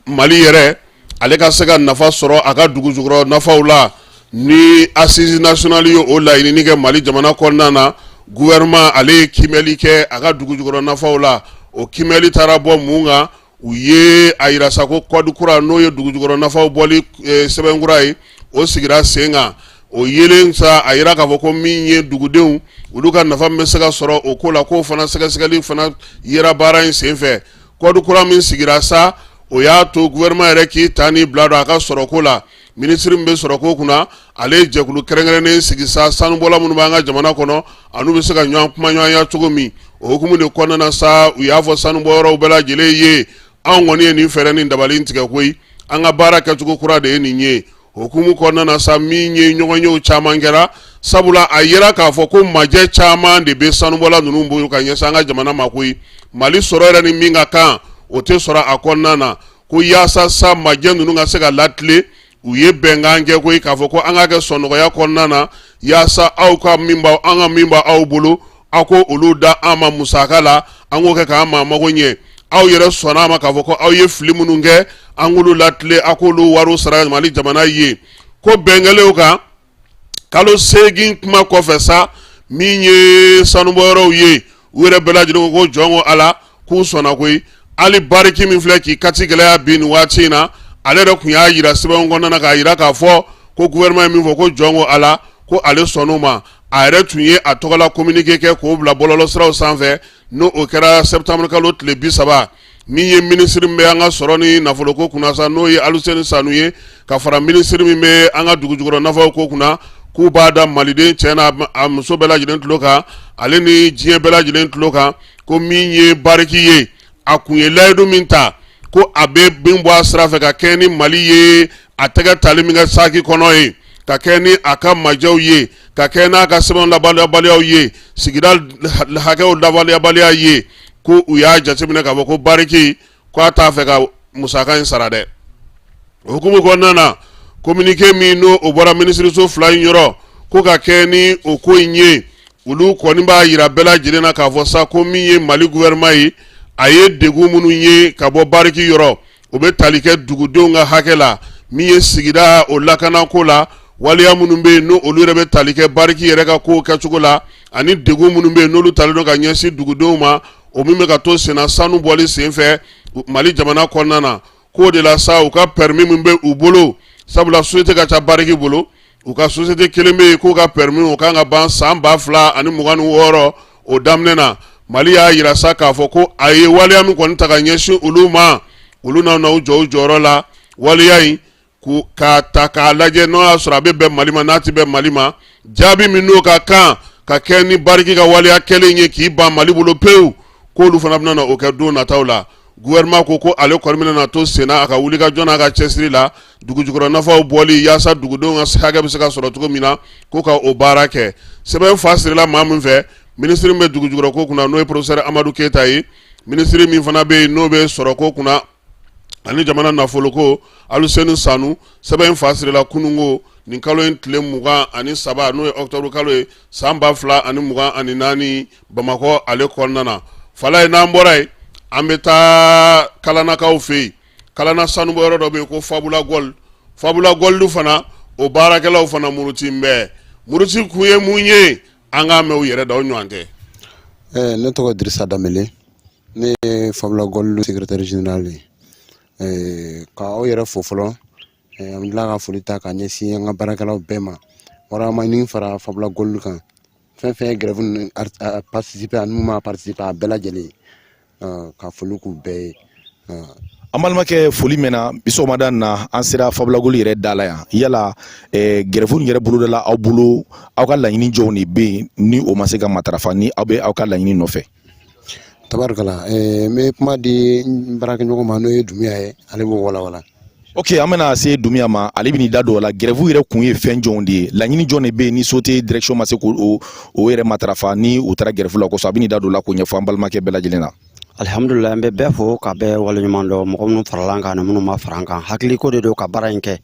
Mali yɛrɛ ale ka se ka nafa sɔrɔ a ka dugu jukɔrɔ nafaw la. Ni assise nationale ye o laɲinini kɛ Mali jamana kɔnɔna na, gouvernement ale ye kiimɛli kɛ a ka dugu jukɔrɔ nafaw la. O kiimɛli taara bɔ mun kan? U ye a yira sa ko code kura, n'o ye dugu jukɔrɔ nafaw bɔli sɛbɛn kura ye, o sigira sen kan. O yelen sa, a yira k'a fɔ ko min ye dugudenw olu ka nafa min bɛ se ka sɔrɔ o ko la, k'o fana sɛgɛsɛgɛli fana yera baara in senfɛ. Code kura min sigira sa, o y'a to gouvernement yɛrɛ k'i ta ni bila don a ka sɔrɔko la. Minisiri min bɛ sɔrɔko kunna, ale ye jɛkulu kɛrɛnkɛrɛnnen sigi sa, sanubɔla minnu b'an ka jamana kɔnɔ, an'u bɛ se ka ɲɔgɔn kumaɲɔgɔnya cogo min. O hukumu de kɔnɔna na sa, u y'a fɔ sanubɔyɔrɔw bɛɛ lajɛlen ye, anw kɔni ye nin fɛɛrɛ ni dabali tigɛ koyi, an ka baara kɛcogo kura de ye nin ye. Hukumu kɔnɔna na sa, min ye ɲɔgɔnyew caman kɛra, sabula a yera k'a fɔ ko majɛ caman de bɛ sanubɔla ninnu bolo ka ɲɛsin an ka jamana ma koyi. Mali sɔrɔ yɛrɛ ni min ka kan, o tɛ sɔrɔ a kɔnɔna na. Ko yaasa sa majɛ ninnu ka se ka latilen, u ye bɛnkan kɛ koyi, k'a fɔ ko an ka kɛ sɔnɔgɔya kɔnɔna na, yaasa aw ka min b'aw, an ka min b'aw bolo, aw ko olu da an ma musaka la, an k'o kɛ k'an maa mago ɲɛ. Aw yɛrɛ sɔnna a ma k'a fɔ ko aw ye fili minnu kɛ, an k'olu latilen, aw k'olu wariw sara Mali jamana ye. Ko bɛn kɛlen kan kalo 8 kuma kɔfɛ sa, min ye sanubɔyɔrɔw ye, u yɛrɛ bɛɛ lajɛlen ko jɔn ko Ala k'u sɔnna koyi. Hali Barrick min filɛ k'i kati gɛlɛya bi nin waati in na, ale yɛrɛ tun y'a yira sɛbɛn kɔnɔna na k'a yira k'a fɔ ko gouvernement ye min fɔ, ko jɔn ko Ala, ko ale sɔnn'o ma. A yɛrɛ tun ye a tɔgɔla communiqué kɛ k'o bila bɔlɔlɔsiraw sanfɛ, n'o o kɛra septembre kalo tile 30. Min ye minisiri min bɛ an ka sɔrɔ ni nafoloko kunna sa, n'o ye Aluseni Sanu ye, ka fara minisiri min bɛ an ka dugu jukɔrɔ nafaw ko kunna, k'u b'a da maliden cɛ n'a muso bɛɛ lajɛlen tulo kan, ale ni diɲɛ bɛɛ lajɛlen tulo kan, ko min ye Barrick ye, a kun ye layidu min ta ko a bɛ bin bɔ a sira fɛ ka kɛ ni Mali ye a tɛgɛ tali min kɛ saki kɔnɔ ye, ka kɛ ni a ka majɛw ye, ka kɛ n'a ka sɛbɛnw labaliyabaliyaw ye, sigida hakɛw labaliyabaliya ye, ko u y'a jateminɛ k'a fɔ ko Barrick ko a t'a fɛ ka musaka in sara dɛ. O hukumu kɔnɔna na, communiqué min n'o o bɔra minisiriso fila in yɔrɔ, ko ka kɛ ni o ko in ye, olu kɔni b'a yira bɛɛ lajɛlen na k'a fɔ sa ko min ye Mali gouvernement ye, a ye degun minnu ye ka bɔ Barrick yɔrɔ, o bɛ tali kɛ dugudenw ka hakɛ la, min ye sigida o lakanako la, waleya minnu bɛ yen n'o olu yɛrɛ bɛ tali kɛ Barrick yɛrɛ ka kow kɛcogo la, ani degun minnu bɛ yen n'olu talen don ka ɲɛsin dugudenw ma, o min bɛ ka to senna sanu bɔli senfɛ Mali jamana kɔnɔna na. K'o de la sa, u ka permis min bɛ u bolo, sabula société ka ca Barrick bolo, u ka société kelen bɛ yen k'u ka permis o kan ka ban san 2026 o daminɛ na. Mali y'a yira sa k'a fɔ ko a ye waleya min kɔni ta ka ɲɛsin olu ma, olu na u jɔ u jɔyɔrɔ la. Waleya in k'a ta k'a lajɛ, n'o y'a sɔrɔ a bɛ bɛn Mali ma, n'a tɛ bɛn Mali ma, jaabi min n'o ka kan ka kɛ ni Barrick ka waleya kɛlen ye k'i ban Mali bolo pewu, k'olu fana bɛna na o kɛ don nataw la. Gouvernement ko ko ale kɔni bɛna to senna a ka wulikajɔ n'a ka cɛsiri la dugu jukɔrɔ nafaw bɔli, yaasa dugudenw ka hakɛ bɛ se ka sɔrɔ cogo min na, ko ka o baara kɛ. Sɛbɛn fa sirila maa min fɛ, minisiri min bɛ dugu jukɔrɔ ko kunna, n'o ye professeur Amadu Keyita ye, minisiri min fana bɛ yen n'o bɛ sɔrɔko kunna ani jamana nafoloko, Aluseni Sanu. Sɛbɛn fa sirila kununko nin kalo in tile 23, n'o ye octobre kalo ye, san 2024, Bamakɔ ale kɔnɔna na. Fala ye, n'an bɔra yen, an bɛ taa Kalanakaw fɛ yen. Kalana sanubɔyɔrɔ dɔ bɛ yen ko Fabula Gold. Fabula Gold fana, o baarakɛlaw fana muruti bɛ. Muruti kun ye mun ye? An k'a mɛn u yɛrɛ da, o ɲɔgɔn tɛ.
Ne tɔgɔ Dirisa Danbele. Ne ye Fabula Gold secrétaire général ye. Ka aw yɛrɛ fo fɔlɔ, an bɛ tila ka foli ta k'a ɲɛsin an ka baarakɛlaw bɛɛ ma. Waraba Mining fara Fabula Gold kan, fɛn fɛn ye grève ninnu participer ani mun ma participer, a bɛɛ lajɛlen, ka foli k'u bɛɛ ye.
An balimakɛ, foli mɛnna. Bi sɔgɔmada na, an sera Fabula Gold yɛrɛ da la yan. Yala grève yɛrɛ bolodala aw bolo, aw ka laɲini jɔw de bɛ yen ni o ma se ka matarafa, ni aw bɛ aw ka laɲini nɔfɛ?
Tabarikala, n bɛ kuma di n baarakɛɲɔgɔn ma, n'o ye Dumuya ye, ale b'o walawala.
Ok, an bɛna se Dumuya ma, ale bɛn'i da don o la. Grève yɛrɛ kun ye fɛn jɔnw de ye? Laɲini jɔn de bɛ yen ni société direction ma se k'o o yɛrɛ matarafa ni u taara grève la kosɔn? A bɛn'i da don o la k'o ɲɛfɔ an balimakɛ bɛɛ lajɛlen na.
Alihamudulila, n bɛ bɛɛ fo ka bɛɛ waleɲuman dɔn, mɔgɔ minnu farala an kan ani minnu ma fara an kan. Hakiliko de don ka baara in kɛ.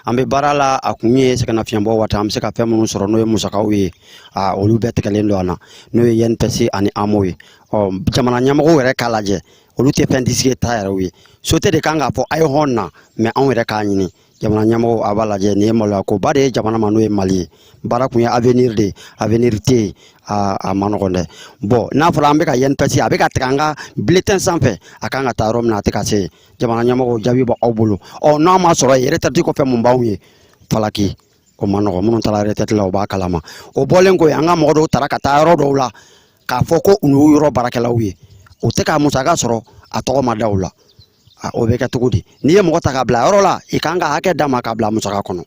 An bɛ baara la, a kun ye sɛgɛnnafiɲɛbɔ waati, an bɛ se ka fɛn minnu sɔrɔ, n'o ye musakaw ye, a olu bɛɛ tigɛlen don an na, n'o ye INPS ani AMO ye. Ɔ, jamana ɲɛmɔgɔw yɛrɛ k'a lajɛ, olu tɛ fɛn disige ta yɛrɛw ye. Société de kan k'a fɔ a ye hɔn na, mɛ anw yɛrɛ k'a ɲini. Jamana ɲɛmɔgɔw, a b'a lajɛ, nin ye maloya koba de ye jamana ma, n'o ye Mali ye. Baara kun ye avenir de ye, avenir tɛ yen. A ma nɔgɔn dɛ. Bɔn, n'a fɔra an bɛ ka INPS, a bɛ ka tigɛ an ka bulletin sanfɛ, a kan ka taa yɔrɔ min na, a tɛ ka se. Jamana ɲɛmɔgɔw, jaabi bɔ aw bolo. Ɔ, n'a ma sɔrɔ yen, retraite kɔfɛ, mun b'anw ye? Falaki o ma nɔgɔn. Minnu taara retraite la, o b'a kalama. O bɔlen kɔ yen, an ka mɔgɔ dɔw taara ka taa yɔrɔ dɔw la k'a fɔ ko u y'u yɔrɔ baarakɛlaw ye, o tɛ ka musaka sɔrɔ, a tɔgɔ ma da u la. O bɛ kɛ cogo di? N'i ye mɔgɔ ta ka bila yɔrɔ la, i kan ka hakɛ d'a ma ka bila musaka kɔnɔ.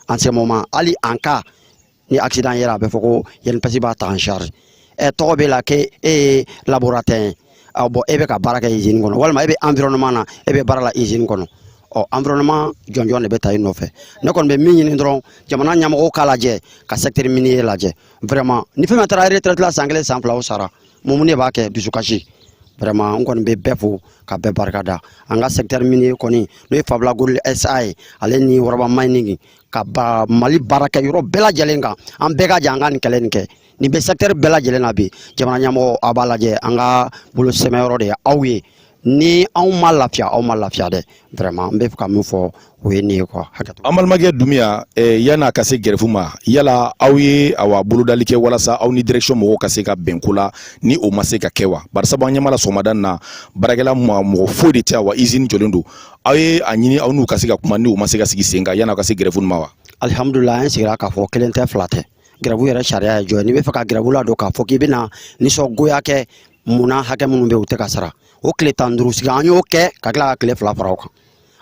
En ce moment, hali en cas ni accident yera, a bɛ fɔ ko INPS b'a ta en charge. Ɛ, tɔgɔ b'e la k'e ye laborantin ye, bɔn, e bɛ ka baara kɛ usine kɔnɔ, walima e bɛ environnement na, e bɛ baara la usine kɔnɔ. Ɔ, environnement jɔnjɔn de bɛ ta i nɔfɛ. Ne kɔni bɛ min ɲini dɔrɔn, jamana ɲɛmɔgɔw k'a lajɛ ka secteur minier lajɛ vraiment. Ni fɛn fɛn taara retraite la, san kelen, san fila, o sara, mun de b'a kɛ? Dusukasi vraiment. N kɔni bɛ bɛɛ fo ka bɛɛ barika da. An ka secteur minier kɔni, n'o ye Fabula Gold SA ye, ale ni Waraba Mining, ka ba Mali baara kɛ yɔrɔ bɛɛ lajɛlen kan, an bɛɛ ka jɛ an ka nin kɛlɛ nin kɛ. Nin bɛ secteur bɛɛ lajɛlen na bi. Jamana ɲɛmɔgɔ, a b'a lajɛ, an ka bolo sɛmɛyɔrɔ de ye aw ye. Ni anw ma lafiya, aw ma lafiya dɛ. Vraiment, n bɛ fɛ ka min fɔ, o ye nin ye quoi. Hakɛto.
An balimakɛ Dumuya, yan'a ka se grève ma, yala aw ye awa bolodali kɛ walasa aw ni direction mɔgɔw ka se ka bɛn ko la, ni o ma se ka kɛ wa? Barisabu an ɲɛ b'a la, sɔgɔmada na, baarakɛla mɔgɔ foyi de tɛ, wa usine jɔlen don. Aw ye a ɲini aw n'u ka se ka kuma, ni o ma se ka sigi sen kan, yan'aw ka se grève ma wa?
Alihamudulila, an sigira k'a fɔ kelen tɛ, fila tɛ. Grève yɛrɛ sariya ye jɔ ye? N'i bɛ fɛ ka grève ladon, k'a fɔ k'i bɛna nisɔngoya kɛ, munna hakɛ minnu bɛ yen, u tɛ ka sara? O tile 15 sigi, an y'o kɛ ka tila ka tile 2 fara o kan.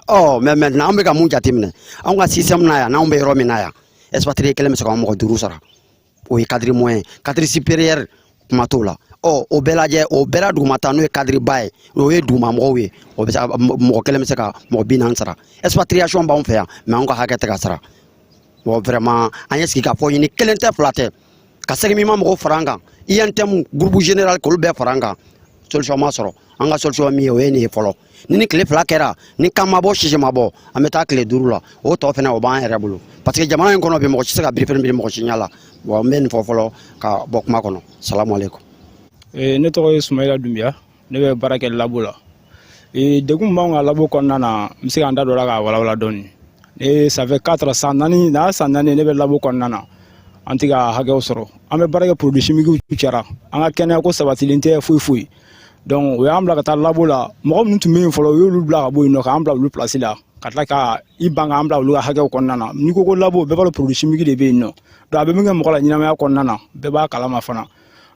Ɔ, mais maintenant, an bɛ ka mun jateminɛ anw ka système na yan, n'anw bɛ yɔrɔ min na yan, expatrié kelen bɛ se k'an mɔgɔ duuru sara. O ye cadre moyen, cadre supérieur kuma t'o la. Ɔ, o bɛɛ lajɛ, o bɛɛ la dugumata, n'o ye cadre ba ye, o ye dugumamɔgɔw ye, o bɛ se mɔgɔ kelen bɛ se ka mɔgɔ 40 sara. Expatriation b'anw fɛ yan, mais anw ka hakɛ tɛ ka sara. Bon, vraiment, an ye sigi ka fɔ ɲini, kelen tɛ, fila tɛ, ka sɛgɛmima mɔgɔw fara an kan, UNTM, groupe général, k'olu bɛɛ fara an kan, solution ma sɔrɔ. An ka solution min ye, o ye nin ye fɔlɔ. Ni tile 2 kɛra, ni kan ma bɔ, sisi ma bɔ, an bɛ taa tile 5 la. O tɔ fana, o b'an yɛrɛ bolo, parce que jamana in kɔnɔ bi, mɔgɔ si tɛ se ka birifini biri mɔgɔ si ɲɛ la. Bon, n bɛ nin fɔ fɔlɔ ka bɔ kuma kɔnɔ. Salamu aleykum.
Ne tɔgɔ ye Sumayila Dunbiya, ne bɛ baara kɛ labo la. Degun min b'anw ka labo kɔnɔna na, n bɛ se ka n da don o la k'a walawala dɔɔni. Ne, ça fait 4, san 4 n'a san 4, ne bɛ labo kɔnɔna na, an tɛ ka hakɛw sɔrɔ. An bɛ baara kɛ, produit chimique cɛra, an ka kɛnɛya ko sabatilen tɛ foyi foyi. Donc o y'an bila ka taa labo la. Mɔgɔ minnu tun bɛ yen fɔlɔ, u y'olu bila ka bɔ yen nɔ, k'an bila olu place la, ka tila ka i ban k'an bila olu ka hakɛw kɔnɔna na. N'i ko ko labo, bɛɛ b'a dɔn produit chimique de bɛ yen nɔ. Donc a bɛ min kɛ mɔgɔ la ɲɛnamaya kɔnɔna na, bɛɛ b'a kalama fana.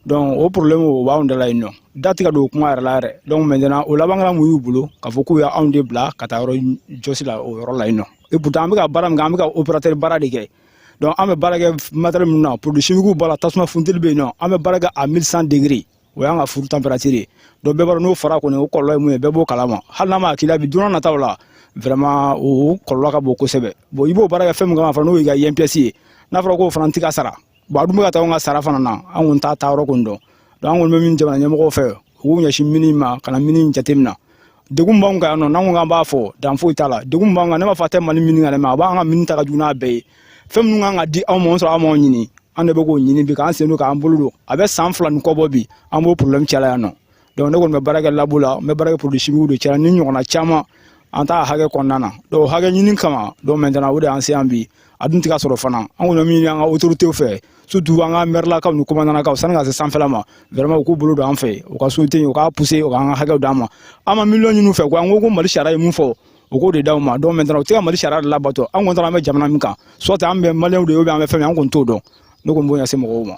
Donc o problème, o b'anw da la yen nɔ, da tɛ ka don o kuma yɛrɛ la yɛrɛ. Donc maintenant, o laban kɛra mun y'u bolo? K'a fɔ k'u y'anw de bila ka taa yɔrɔ jɔsi la, o yɔrɔ la yen nɔ. Et pourtant, an bɛ ka baara min kɛ, an bɛ ka opérateur baara de kɛ. Donc an bɛ baara kɛ matériel minnu na, produit chimique b'a la, tasuma funteni bɛ yen nɔ, an bɛ baara kɛ à 1100 degrés, o y'an ka four température ye. Donc bɛɛ b'a dɔn n'o fara kɔni, o kɔlɔlɔ ye mun ye, bɛɛ b'o kalama. Hali n'a ma k'i la bi, don n'a nataw la, vraiment, o kɔlɔlɔ ka bon kosɛbɛ. Bon, i b'o baara kɛ fɛn min kama fana, n'o y'i ka INPS ye, n'a fɔra k'o fana tɛ ka sara, bon, a dun bɛ ka taa anw ka sara fana na, an kɔni t'a taayɔrɔ kɔni dɔn. Donc an kɔni bɛ min jamana ɲɛmɔgɔw fɛ, u k'u ɲɛsin mini ma, ka na mini jateminɛ. Degun b'anw kan yan nɔ, n'an ko k'an b'a fɔ, dan foyi t'a la. Degun b'anw kan, ne m'a fɔ a tɛ Mali mini kan dɛ, mais a b'an ka mini ta ka jugu n'a bɛɛ ye. Fɛn minnu kan ka di anw ma, o sɔrɔ an m'anw ɲini, an de bɛ k'o ɲini bi, k'an sen don k'an bolo don. A bɛ san 2 ni kɔ bɔ bi, an b'o problème cɛla yan nɔ. Donc ne kɔni bɛ baara kɛ labo la, n bɛ baara kɛ produit chimique de cɛla ni ɲɔgɔnna caman. An t'a hakɛ kɔnɔna na. Donc hakɛ ɲini kama, donc maintenant o de y'an se yan bi. A dun tɛ ka sɔrɔ fana. An kɔni bɛ min ɲini an ka autorités fɛ, surtout an ka maire lakaw ni commandant sani ka se sanfɛla ma, vraiment u k'u bolo don an fɛ, u ka société u k'a pousser, u k'an ka hakɛw d'an ma. An ma miliyɔn ɲini u fɛ quoi. An ko ko Mali sariya ye mun fɔ, u k'o de d'aw ma. Donc maintenant u tɛ ka Mali sariya de labato. An kɔni taara, an bɛ jamana min kan, soit an bɛ maliyɛnw de ye ou bien an bɛ fɛn min, an kɔni t'o dɔn. Ne kɔni b'o ɲɛsin mɔgɔw ma.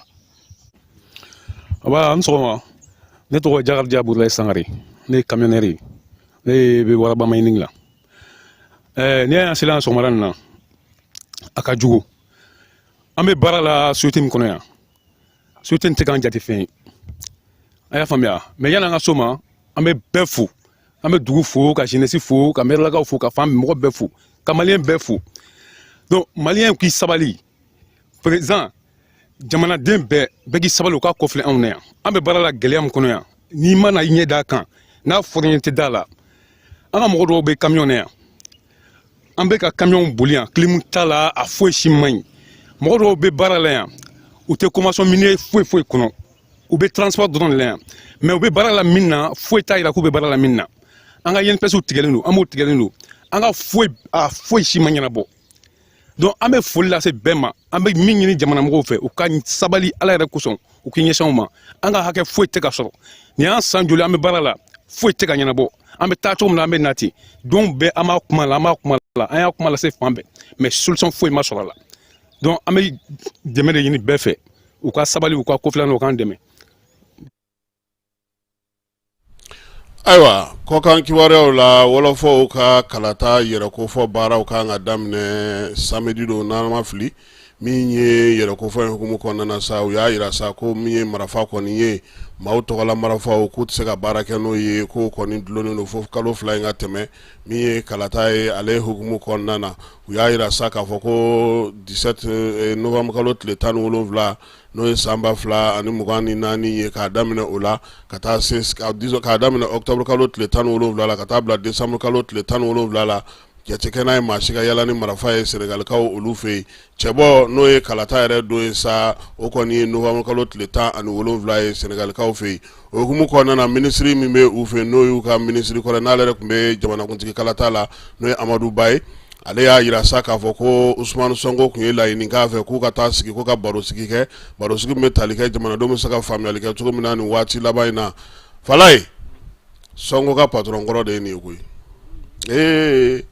Aba, an sɔgɔma. Ne tɔgɔ Jakarija Burulayi Sangare. Ne ye camionneur ye, ne bɛ Waraba Mining la. N'i y'a sela yan sɔgɔmada nin na, a ka jugu. An bɛ baara la société min kɔnɔ yan, société nin tɛ k'an jate fɛn ye, a y'a faamuya. Mais yanni an ka s'o ma, an bɛ bɛɛ fo, an bɛ dugu fo, ka jeunesse fo, ka mɛrɛlakaw fo, ka fan mɔgɔ bɛɛ fo, ka maliyɛn bɛɛ fo. Donc maliyɛn k'i sabali, président, jamanaden bɛɛ, bɛɛ k'i sabali, u k'a kɔfilɛ anw na yan. An bɛ baara la gɛlɛya min kɔnɔ yan, n'i ma na i ɲɛ d'a kan, n'a fɔra ɲɛ tɛ da la. An ka mɔgɔ dɔw bɛ camion na yan, an bɛ ka camion boli yan, clim t'a la, a foyi si man ɲi. Mɔgɔ dɔw bɛ baara la yan, u tɛ convention minier foyi foyi kɔnɔ, u bɛ transport dɔrɔn de la yan, mais u bɛ baara la min na, foyi t'a yira k'u bɛ baara la min na. An ka INPS tigɛlen don, an b'o tigɛlen don, an ka foyi, a foyi si ma ɲɛnabɔ. Donc an bɛ foli lase bɛɛ ma. An bɛ min ɲini jamana mɔgɔw fɛ, u ka sabali Ala yɛrɛ kosɔn, u k'i ɲɛsin anw ma. An ka hakɛ foyi tɛ ka sɔrɔ. Nin y'an san joli an bɛ baara la, foyi tɛ ka ɲɛnabɔ. An bɛ taa cogo min na, an bɛ na ten. Don bɛɛ an b'a kuma la, an b'a kuma la, an y'a kuma lase fan bɛɛ, mais solution foyi ma sɔrɔ a la. Donc an bɛ dɛmɛ de ɲini bɛɛ fɛ, u ka sabali, u ka kofilan, u k'an dɛmɛ.
Ayiwa, kɔkan kibaruyaw la, wɔlɔfɔw ka kalata yɛrɛkofɔ baaraw kan ka daminɛ samedi don, n'an ma fili. Min ye yɛrɛkofɔ in hukumu kɔnɔna na sa, u y'a yira sa ko min ye marafa kɔni ye, maaw tɔgɔla marafaw, k'u tɛ se ka baara kɛ n'o ye, k'o kɔni dulonnen don fo kalo 2 in ka tɛmɛ. Min ye kalata ye, ale hukumu kɔnɔna na, u y'a yira sa k'a fɔ ko 17 novembre kalo tile 17, n'o ye san 2024 ye, k'a daminɛ o la ka taa se, k'a daminɛ octobre kalo tile 17 la ka taa bila décembre kalo tile 17 la, jate kɛ n'a ye maa si ka yala ni marafa ye Senegalikaw olu fɛ yen. Cɛbɔ, n'o ye kalata yɛrɛ don ye sa, o kɔni ye novembre kalo tile 17 ye Senegalikaw fɛ yen. O hukumu kɔnɔna na, minisiri min bɛ u fɛ, n'o y'u ka minisiri kɔrɔ, n'ale yɛrɛ tun bɛ jamanakuntigi kalata la, n'o ye Amadu Ba ye, ale y'a yira sa k'a fɔ ko Usumani Sɔnko tun ye laɲini k'a fɛ k'u ka taa sigi, ko ka barosigi kɛ, barosigi min bɛ tali kɛ jamanadenw bɛ se ka faamuyali kɛ cogo min na nin waati laban in na. Falaye, Sɔnko ka patron kɔrɔ de ye nin ye koyi. Ee,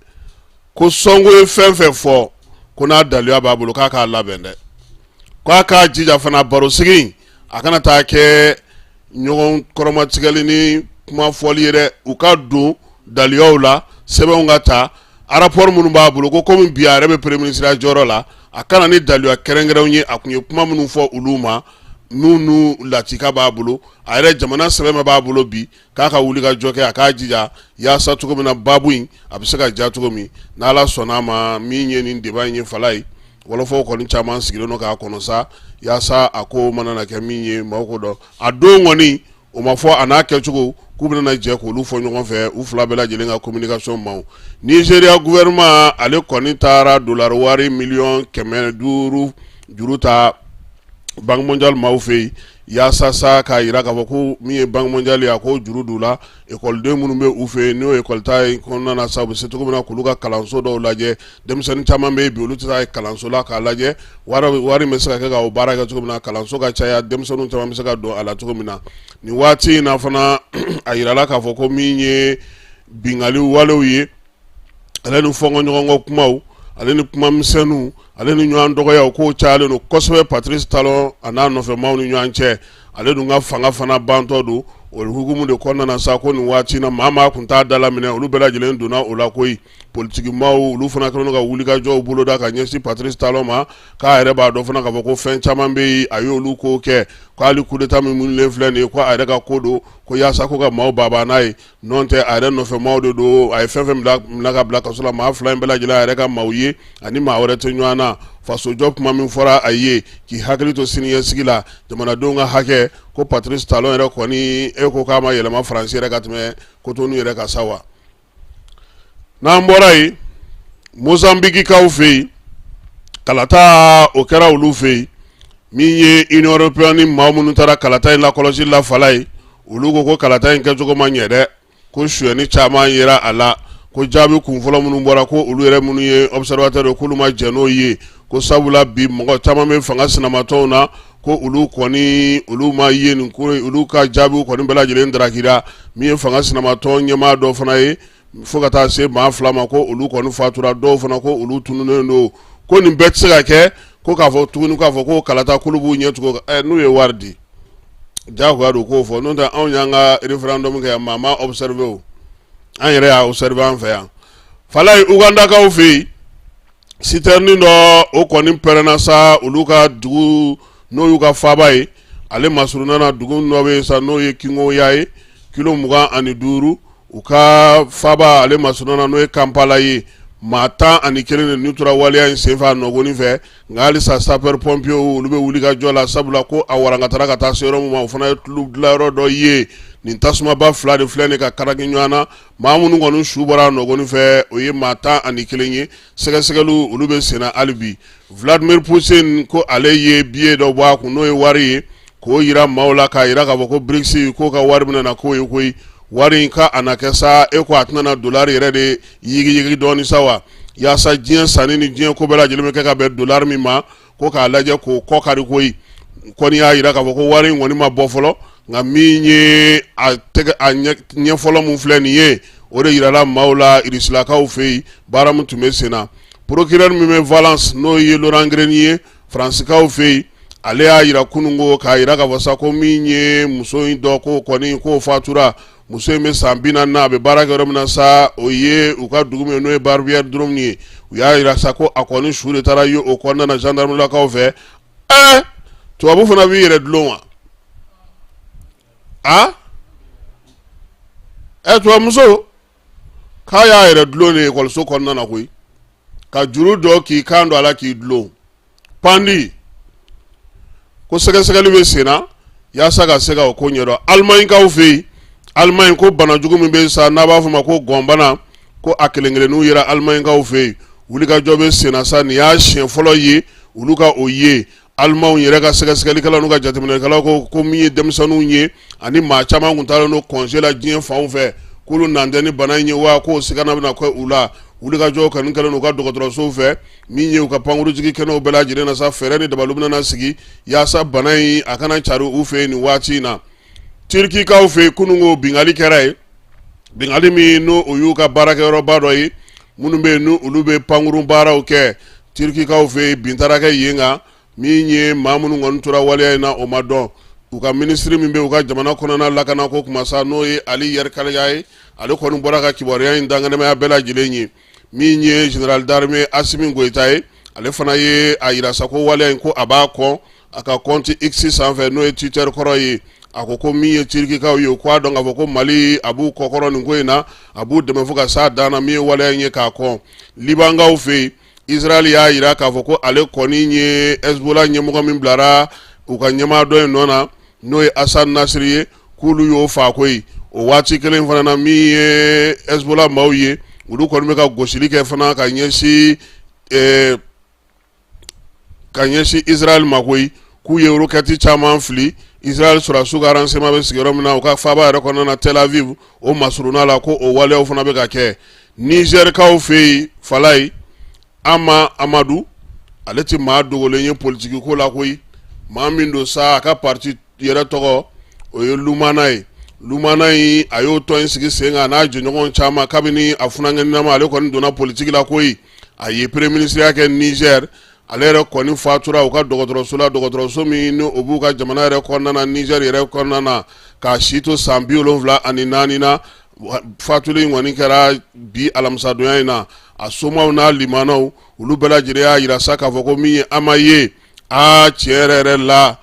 ko Sɔnko ye fɛn fɛn fɔ, ko n'a daluya b'a bolo, k'a k'a labɛn dɛ, k'a k'a jija fana barosigi a kana taa kɛ ɲɔgɔn kɔrɔmatigɛli ni kuma fɔli ye dɛ, u ka don daluyaw la, sɛbɛnw ka ta, rapport minnu b'a bolo, ko komi bi a yɛrɛ bɛ premier ministre jɔyɔrɔ la, a ka na ni daluya kɛrɛnkɛrɛnw ye, a tun ye kuma minnu fɔ olu ma, n'u latika b'a bolo, a yɛrɛ jamana sɛbɛn b'a bolo bi, k'a ka wuli ka jɔ kɛ, a k'a jija yaasa cogo min na baabu in a bɛ se ka ja cogo min. N'Ala sɔnna a ma, min ye nin débat in ye, Falaye, wɔlɔfɔw kɔni caman sigilen don k'a kɔnɔ sa, yaasa a ko mana na kɛ min ye, maaw ko dɔn. A don kɔni o ma fɔ, a n'a kɛcogo k'u bɛna jɛ k'olu fɔ ɲɔgɔn fɛ, u fila bɛɛ lajɛlen ka communication maaw. Nizeriya gouvernement, ale kɔni taara dollar wari 500 miliyɔn juru ta Banque mondiale maaw fɛ yen, yaasa sa k'a jira k'a fɔ ko min ye Banque mondiale ye, a k'o juru d'u la, ekɔliden minnu bɛ u fɛ yen, n'o ekɔli ta in kɔnɔna na sa, u bɛ se cogo min na k'olu ka kalanso dɔw lajɛ. Denmisɛnnin caman bɛ yen bi, olu tɛ taa kalanso la, k'a lajɛ wari bɛ se ka kɛ ka o baara kɛ cogo min na, kalanso ka caya, denmisɛnninw caman bɛ se ka don a la cogo min na. Nin waati in na fana, a yirala k'a fɔ ko min ye binkanni walew ye, ale ni fɔnkɔɲɔgɔnkɔ kumaw, ale ni kuma misɛnninw, ale ni ɲɔgɔn dɔgɔyaw, k'o cayalen don kosɛbɛ Patrice Talon a n'a nɔfɛmaw ni ɲɔgɔn cɛ. Ale dun ka fanga fana bantɔ don, o hukumu de kɔnɔna na sa, ko nin waati na, maa maa tun t'a da la minɛ, olu bɛɛ lajɛlen donna o la koyi. Politikimaw, olu fana kɛlen don ka wulikajɔw boloda ka ɲɛsin Patrice Talon ma, k'a yɛrɛ b'a dɔn fana k'a fɔ ko fɛn caman bɛ yen, a y'olu ko kɛ, ko hali coup d'état min wulilen filɛ nin ye, ko a yɛrɛ ka ko don, ko yaasa ko ka maaw baba n'a ye, n'o tɛ a yɛrɛ nɔfɛ maaw de don. A ye fɛn fɛn minɛ ka bila kaso la, maa fila in bɛɛ lajɛlen, a yɛrɛ ka maaw ye, ani maa wɛrɛ tɛ ɲɔgɔn na. Fasojɔ kuma min fɔra a ye, k'i hakili to siniɲɛsigi la, jamanadenw ka hakɛ, ko Patrice Talon yɛrɛ kɔni, e ko k'a ma yɛlɛma Faransi yɛrɛ ka tɛmɛ Cotonou yɛrɛ kan sa wa. N'an bɔra yen, Mozambikikaw fɛ yen, kalata o kɛra olu fɛ yen. Min ye Union européenne ni maa minnu taara kalata in lakɔlɔsi la, Falaye, olu ko ko kalata in kɛcogo ma ɲɛ dɛ, ko suyɛni caman yera a la, Ko jaabi kunfɔlɔ minnu bɔra, ko olu yɛrɛ minnu ye observateur ye, k'olu ma jɛn n'o ye, ko sabula bi mɔgɔ caman bɛ fanga sinamatɔnw na, ko olu kɔni olu ma ye nin ko, olu ka jaabiw kɔni bɛɛ lajɛlen darakira. Min ye fanga sinamatɔn ɲɛmaa dɔ fana ye, fo ka taa se maa 2 ma, ko olu kɔni fatura, dɔw fana ko olu tununnen don. Ko nin bɛɛ tɛ se ka kɛ ko k'a fɔ tuguni k'a fɔ ko kalata k'olu b'u ɲɛ tugun n'u ye wari di, jagoya don k'o fɔ. N'o tɛ, anw y'an ka référendum kɛ yan, maa ma observé o, an yɛrɛ y'a observé an fɛ yan. Falaye, Ugandakaw fɛ yen, citerne dɔ o kɔni pɛrɛnna sa olu ka dugu, n'o y'u ka faaba ye, ale masurunna na. Dugu dɔ bɛ yen sa, n'o ye Kingoya ye, kilo 25 u ka faaba ale masurunna na, n'o ye Kampala ye. Maa 11 de ni tora waleya in senfɛ a nɔgɔni fɛ. Nka halisa sapeur pompier olu bɛ wuli ka jɔ la, sabula ko a warankatara ka taa se yɔrɔ min ma, o fana ye tulu dilanyɔrɔ dɔ ye. Nin tasumaba fila de filɛ nin ka karaki ɲɔgɔn na. Maa minnu kɔni su bɔra a nɔgɔni fɛ, o ye maa 11 ye. Sɛgɛsɛgɛliw olu bɛ senna hali bi. Vladimir Poutine ko ale ye billet dɔ bɔ a kun, n'o ye wari ye, k'o yira maaw la, k'a yira k'a fɔ ko BRICS k'o ka wari bɛna na k'o ye koyi. Wari in ka a na kɛ sa e ko a tɛna na dolari yɛrɛ de yigiyigi dɔɔni sa wa, yaasa diɲɛ sanni ni diɲɛ ko bɛɛ lajɛlen bɛ kɛ ka bɛn dolari min ma, ko k'a lajɛ k'o kɔ kari koyi. Kɔni y'a yira k'a fɔ ko wari in kɔni ma bɔ fɔlɔ, nka min ye a tɛgɛ a ɲɛ fɔlɔ min filɛ nin ye, o de yirala maaw la irisilakaw fɛ yen, baara min tun bɛ sen na. Procureur min bɛ Valence, n'o ye Laurent Grenier, Faransikaw fɛ yen, ale y'a yira kununko k'a yira k'a fɔ sa ko min ye muso in dɔ ko kɔni k'o fatura. Muso in bɛ san 40 na, a bɛ baara kɛ yɔrɔ min na sa, o ye u ka dugu min n'o ye Barbière-Drôme ye. U y'a yira sa ko a kɔni su de taara ye o kɔnɔna na gendarmelakaw fɛ. Ɛɛ, tubabu fana b'i yɛrɛ dulon wa? A ɛ, tubabumuso k'a y'a yɛrɛ dulon de ekɔliso kɔnɔna na koyi, ka juru dɔ k'i kan don a la k'i dulon pandi. Ko sɛgɛsɛgɛli bɛ sen na yaasa ka se ka o ko ɲɛdɔn. Alimaɲikaw fɛ yen, Alimaɲi ko banajugu min bɛ sa n'a b'a fɔ ma ko gɔnbana, ko a kelen kelenninw yera Alimaɲikaw fɛ yen. Wulikajɔ bɛ sen na sa, nin y'a siɲɛ fɔlɔ ye olu ka o ye. Alimanw yɛrɛ ka sɛgɛsɛgɛlikɛlaw n'u ka jateminɛkɛlaw ko min ye denmisɛnninw ye ani maa caman tun taalen don congé la diɲɛ fanw fɛ, k'olu nan tɛ ni bana in ye wa, k'o sigana bɛna kɛ u la. Wulikajɔ kɔni kɛlen u ka dɔgɔtɔrɔsow fɛ, min ye u ka pankurujigi kɛnɛw bɛɛ lajɛlen na sa, fɛɛrɛ ni dabaliw bɛna sigi yaasa bana in a kana cari u fɛ yen nin waati in na. Tirikikaw fɛ yen, kununko binkanni kɛra yen, binkanni min n'o o y'u ka baarakɛyɔrɔba dɔ ye, minnu bɛ yen n'u olu bɛ pankurun baaraw kɛ Tirikikaw fɛ yen, bin taara kɛ yen kan. Min ye maa minnu kɔni tora waleya in na, o ma dɔn. U ka minisiri min bɛ u ka jamana kɔnɔna lakanako kuma sa, n'o ye Ali Yerlikaya ye, ale kɔni bɔra ka kibaruya in dankɛnɛmaya bɛɛ lajɛlen ye. Min ye général d'armée Asimi Goyita ye, ale fana ye a yira sa ko waleya in ko a b'a kɔn a ka compte X sanfɛ, n'o ye Twitter kɔrɔ ye. A ko min ye Tirikikaw ye, k'a dɔn k'a fɔ ko Mali a b'u kɔkɔrɔ nin ko in na, a b'u dɛmɛ fo ka s'a dan na, min ye waleya in ye k'a kɔn. Libankaw fɛ yen, Israël y'a yira k'a fɔ ko ale kɔni ye Hezbollah ɲɛmɔgɔ min bilara u ka ɲɛmaa dɔ in nɔ na, n'o ye Hassan Nasri ye, k'olu y'o faa koyi. O waati kelen fana na, min ye Hezbollah maaw ye, olu kɔni bɛ ka gosili kɛ fana ka ɲɛsin Israël ma koyi, k'u ye roquette caman fili Israël sɔrɔdasiw ka renseignement bɛ sigiyɔrɔ min na, u ka faaba yɛrɛ kɔnɔna na Tel Aviv, o masurunna la, ko o waleyaw fana bɛ ka kɛ. Nizɛrikaw fɛ yen, Falaye, Ama Amadu, ale tɛ maa dogolen ye politiki ko la koyi. Maa min don sa, a ka parti yɛrɛ tɔgɔ o ye Lumana ye. Lumana in, a y'o tɔn in sigi sen kan n'a jɛɲɔgɔn caman. Kabini a funankɛninama, ale kɔni donna politiki la koyi. A ye premier ministre kɛ Niger. Ale yɛrɛ kɔni fatura u ka dɔgɔtɔrɔso la, dɔgɔtɔrɔso min ni o b'u ka jamana yɛrɛ kɔnɔna na, Niger yɛrɛ kɔnɔna na, k'a si to san 74 na. Fatuli in kɔni kɛra bi alamisadonya in na. A somaw n'a limanaw, olu bɛɛ lajɛlen y'a yira sa k'a fɔ ko min ye Ama ye, aa, tiɲɛ yɛrɛ yɛrɛ la.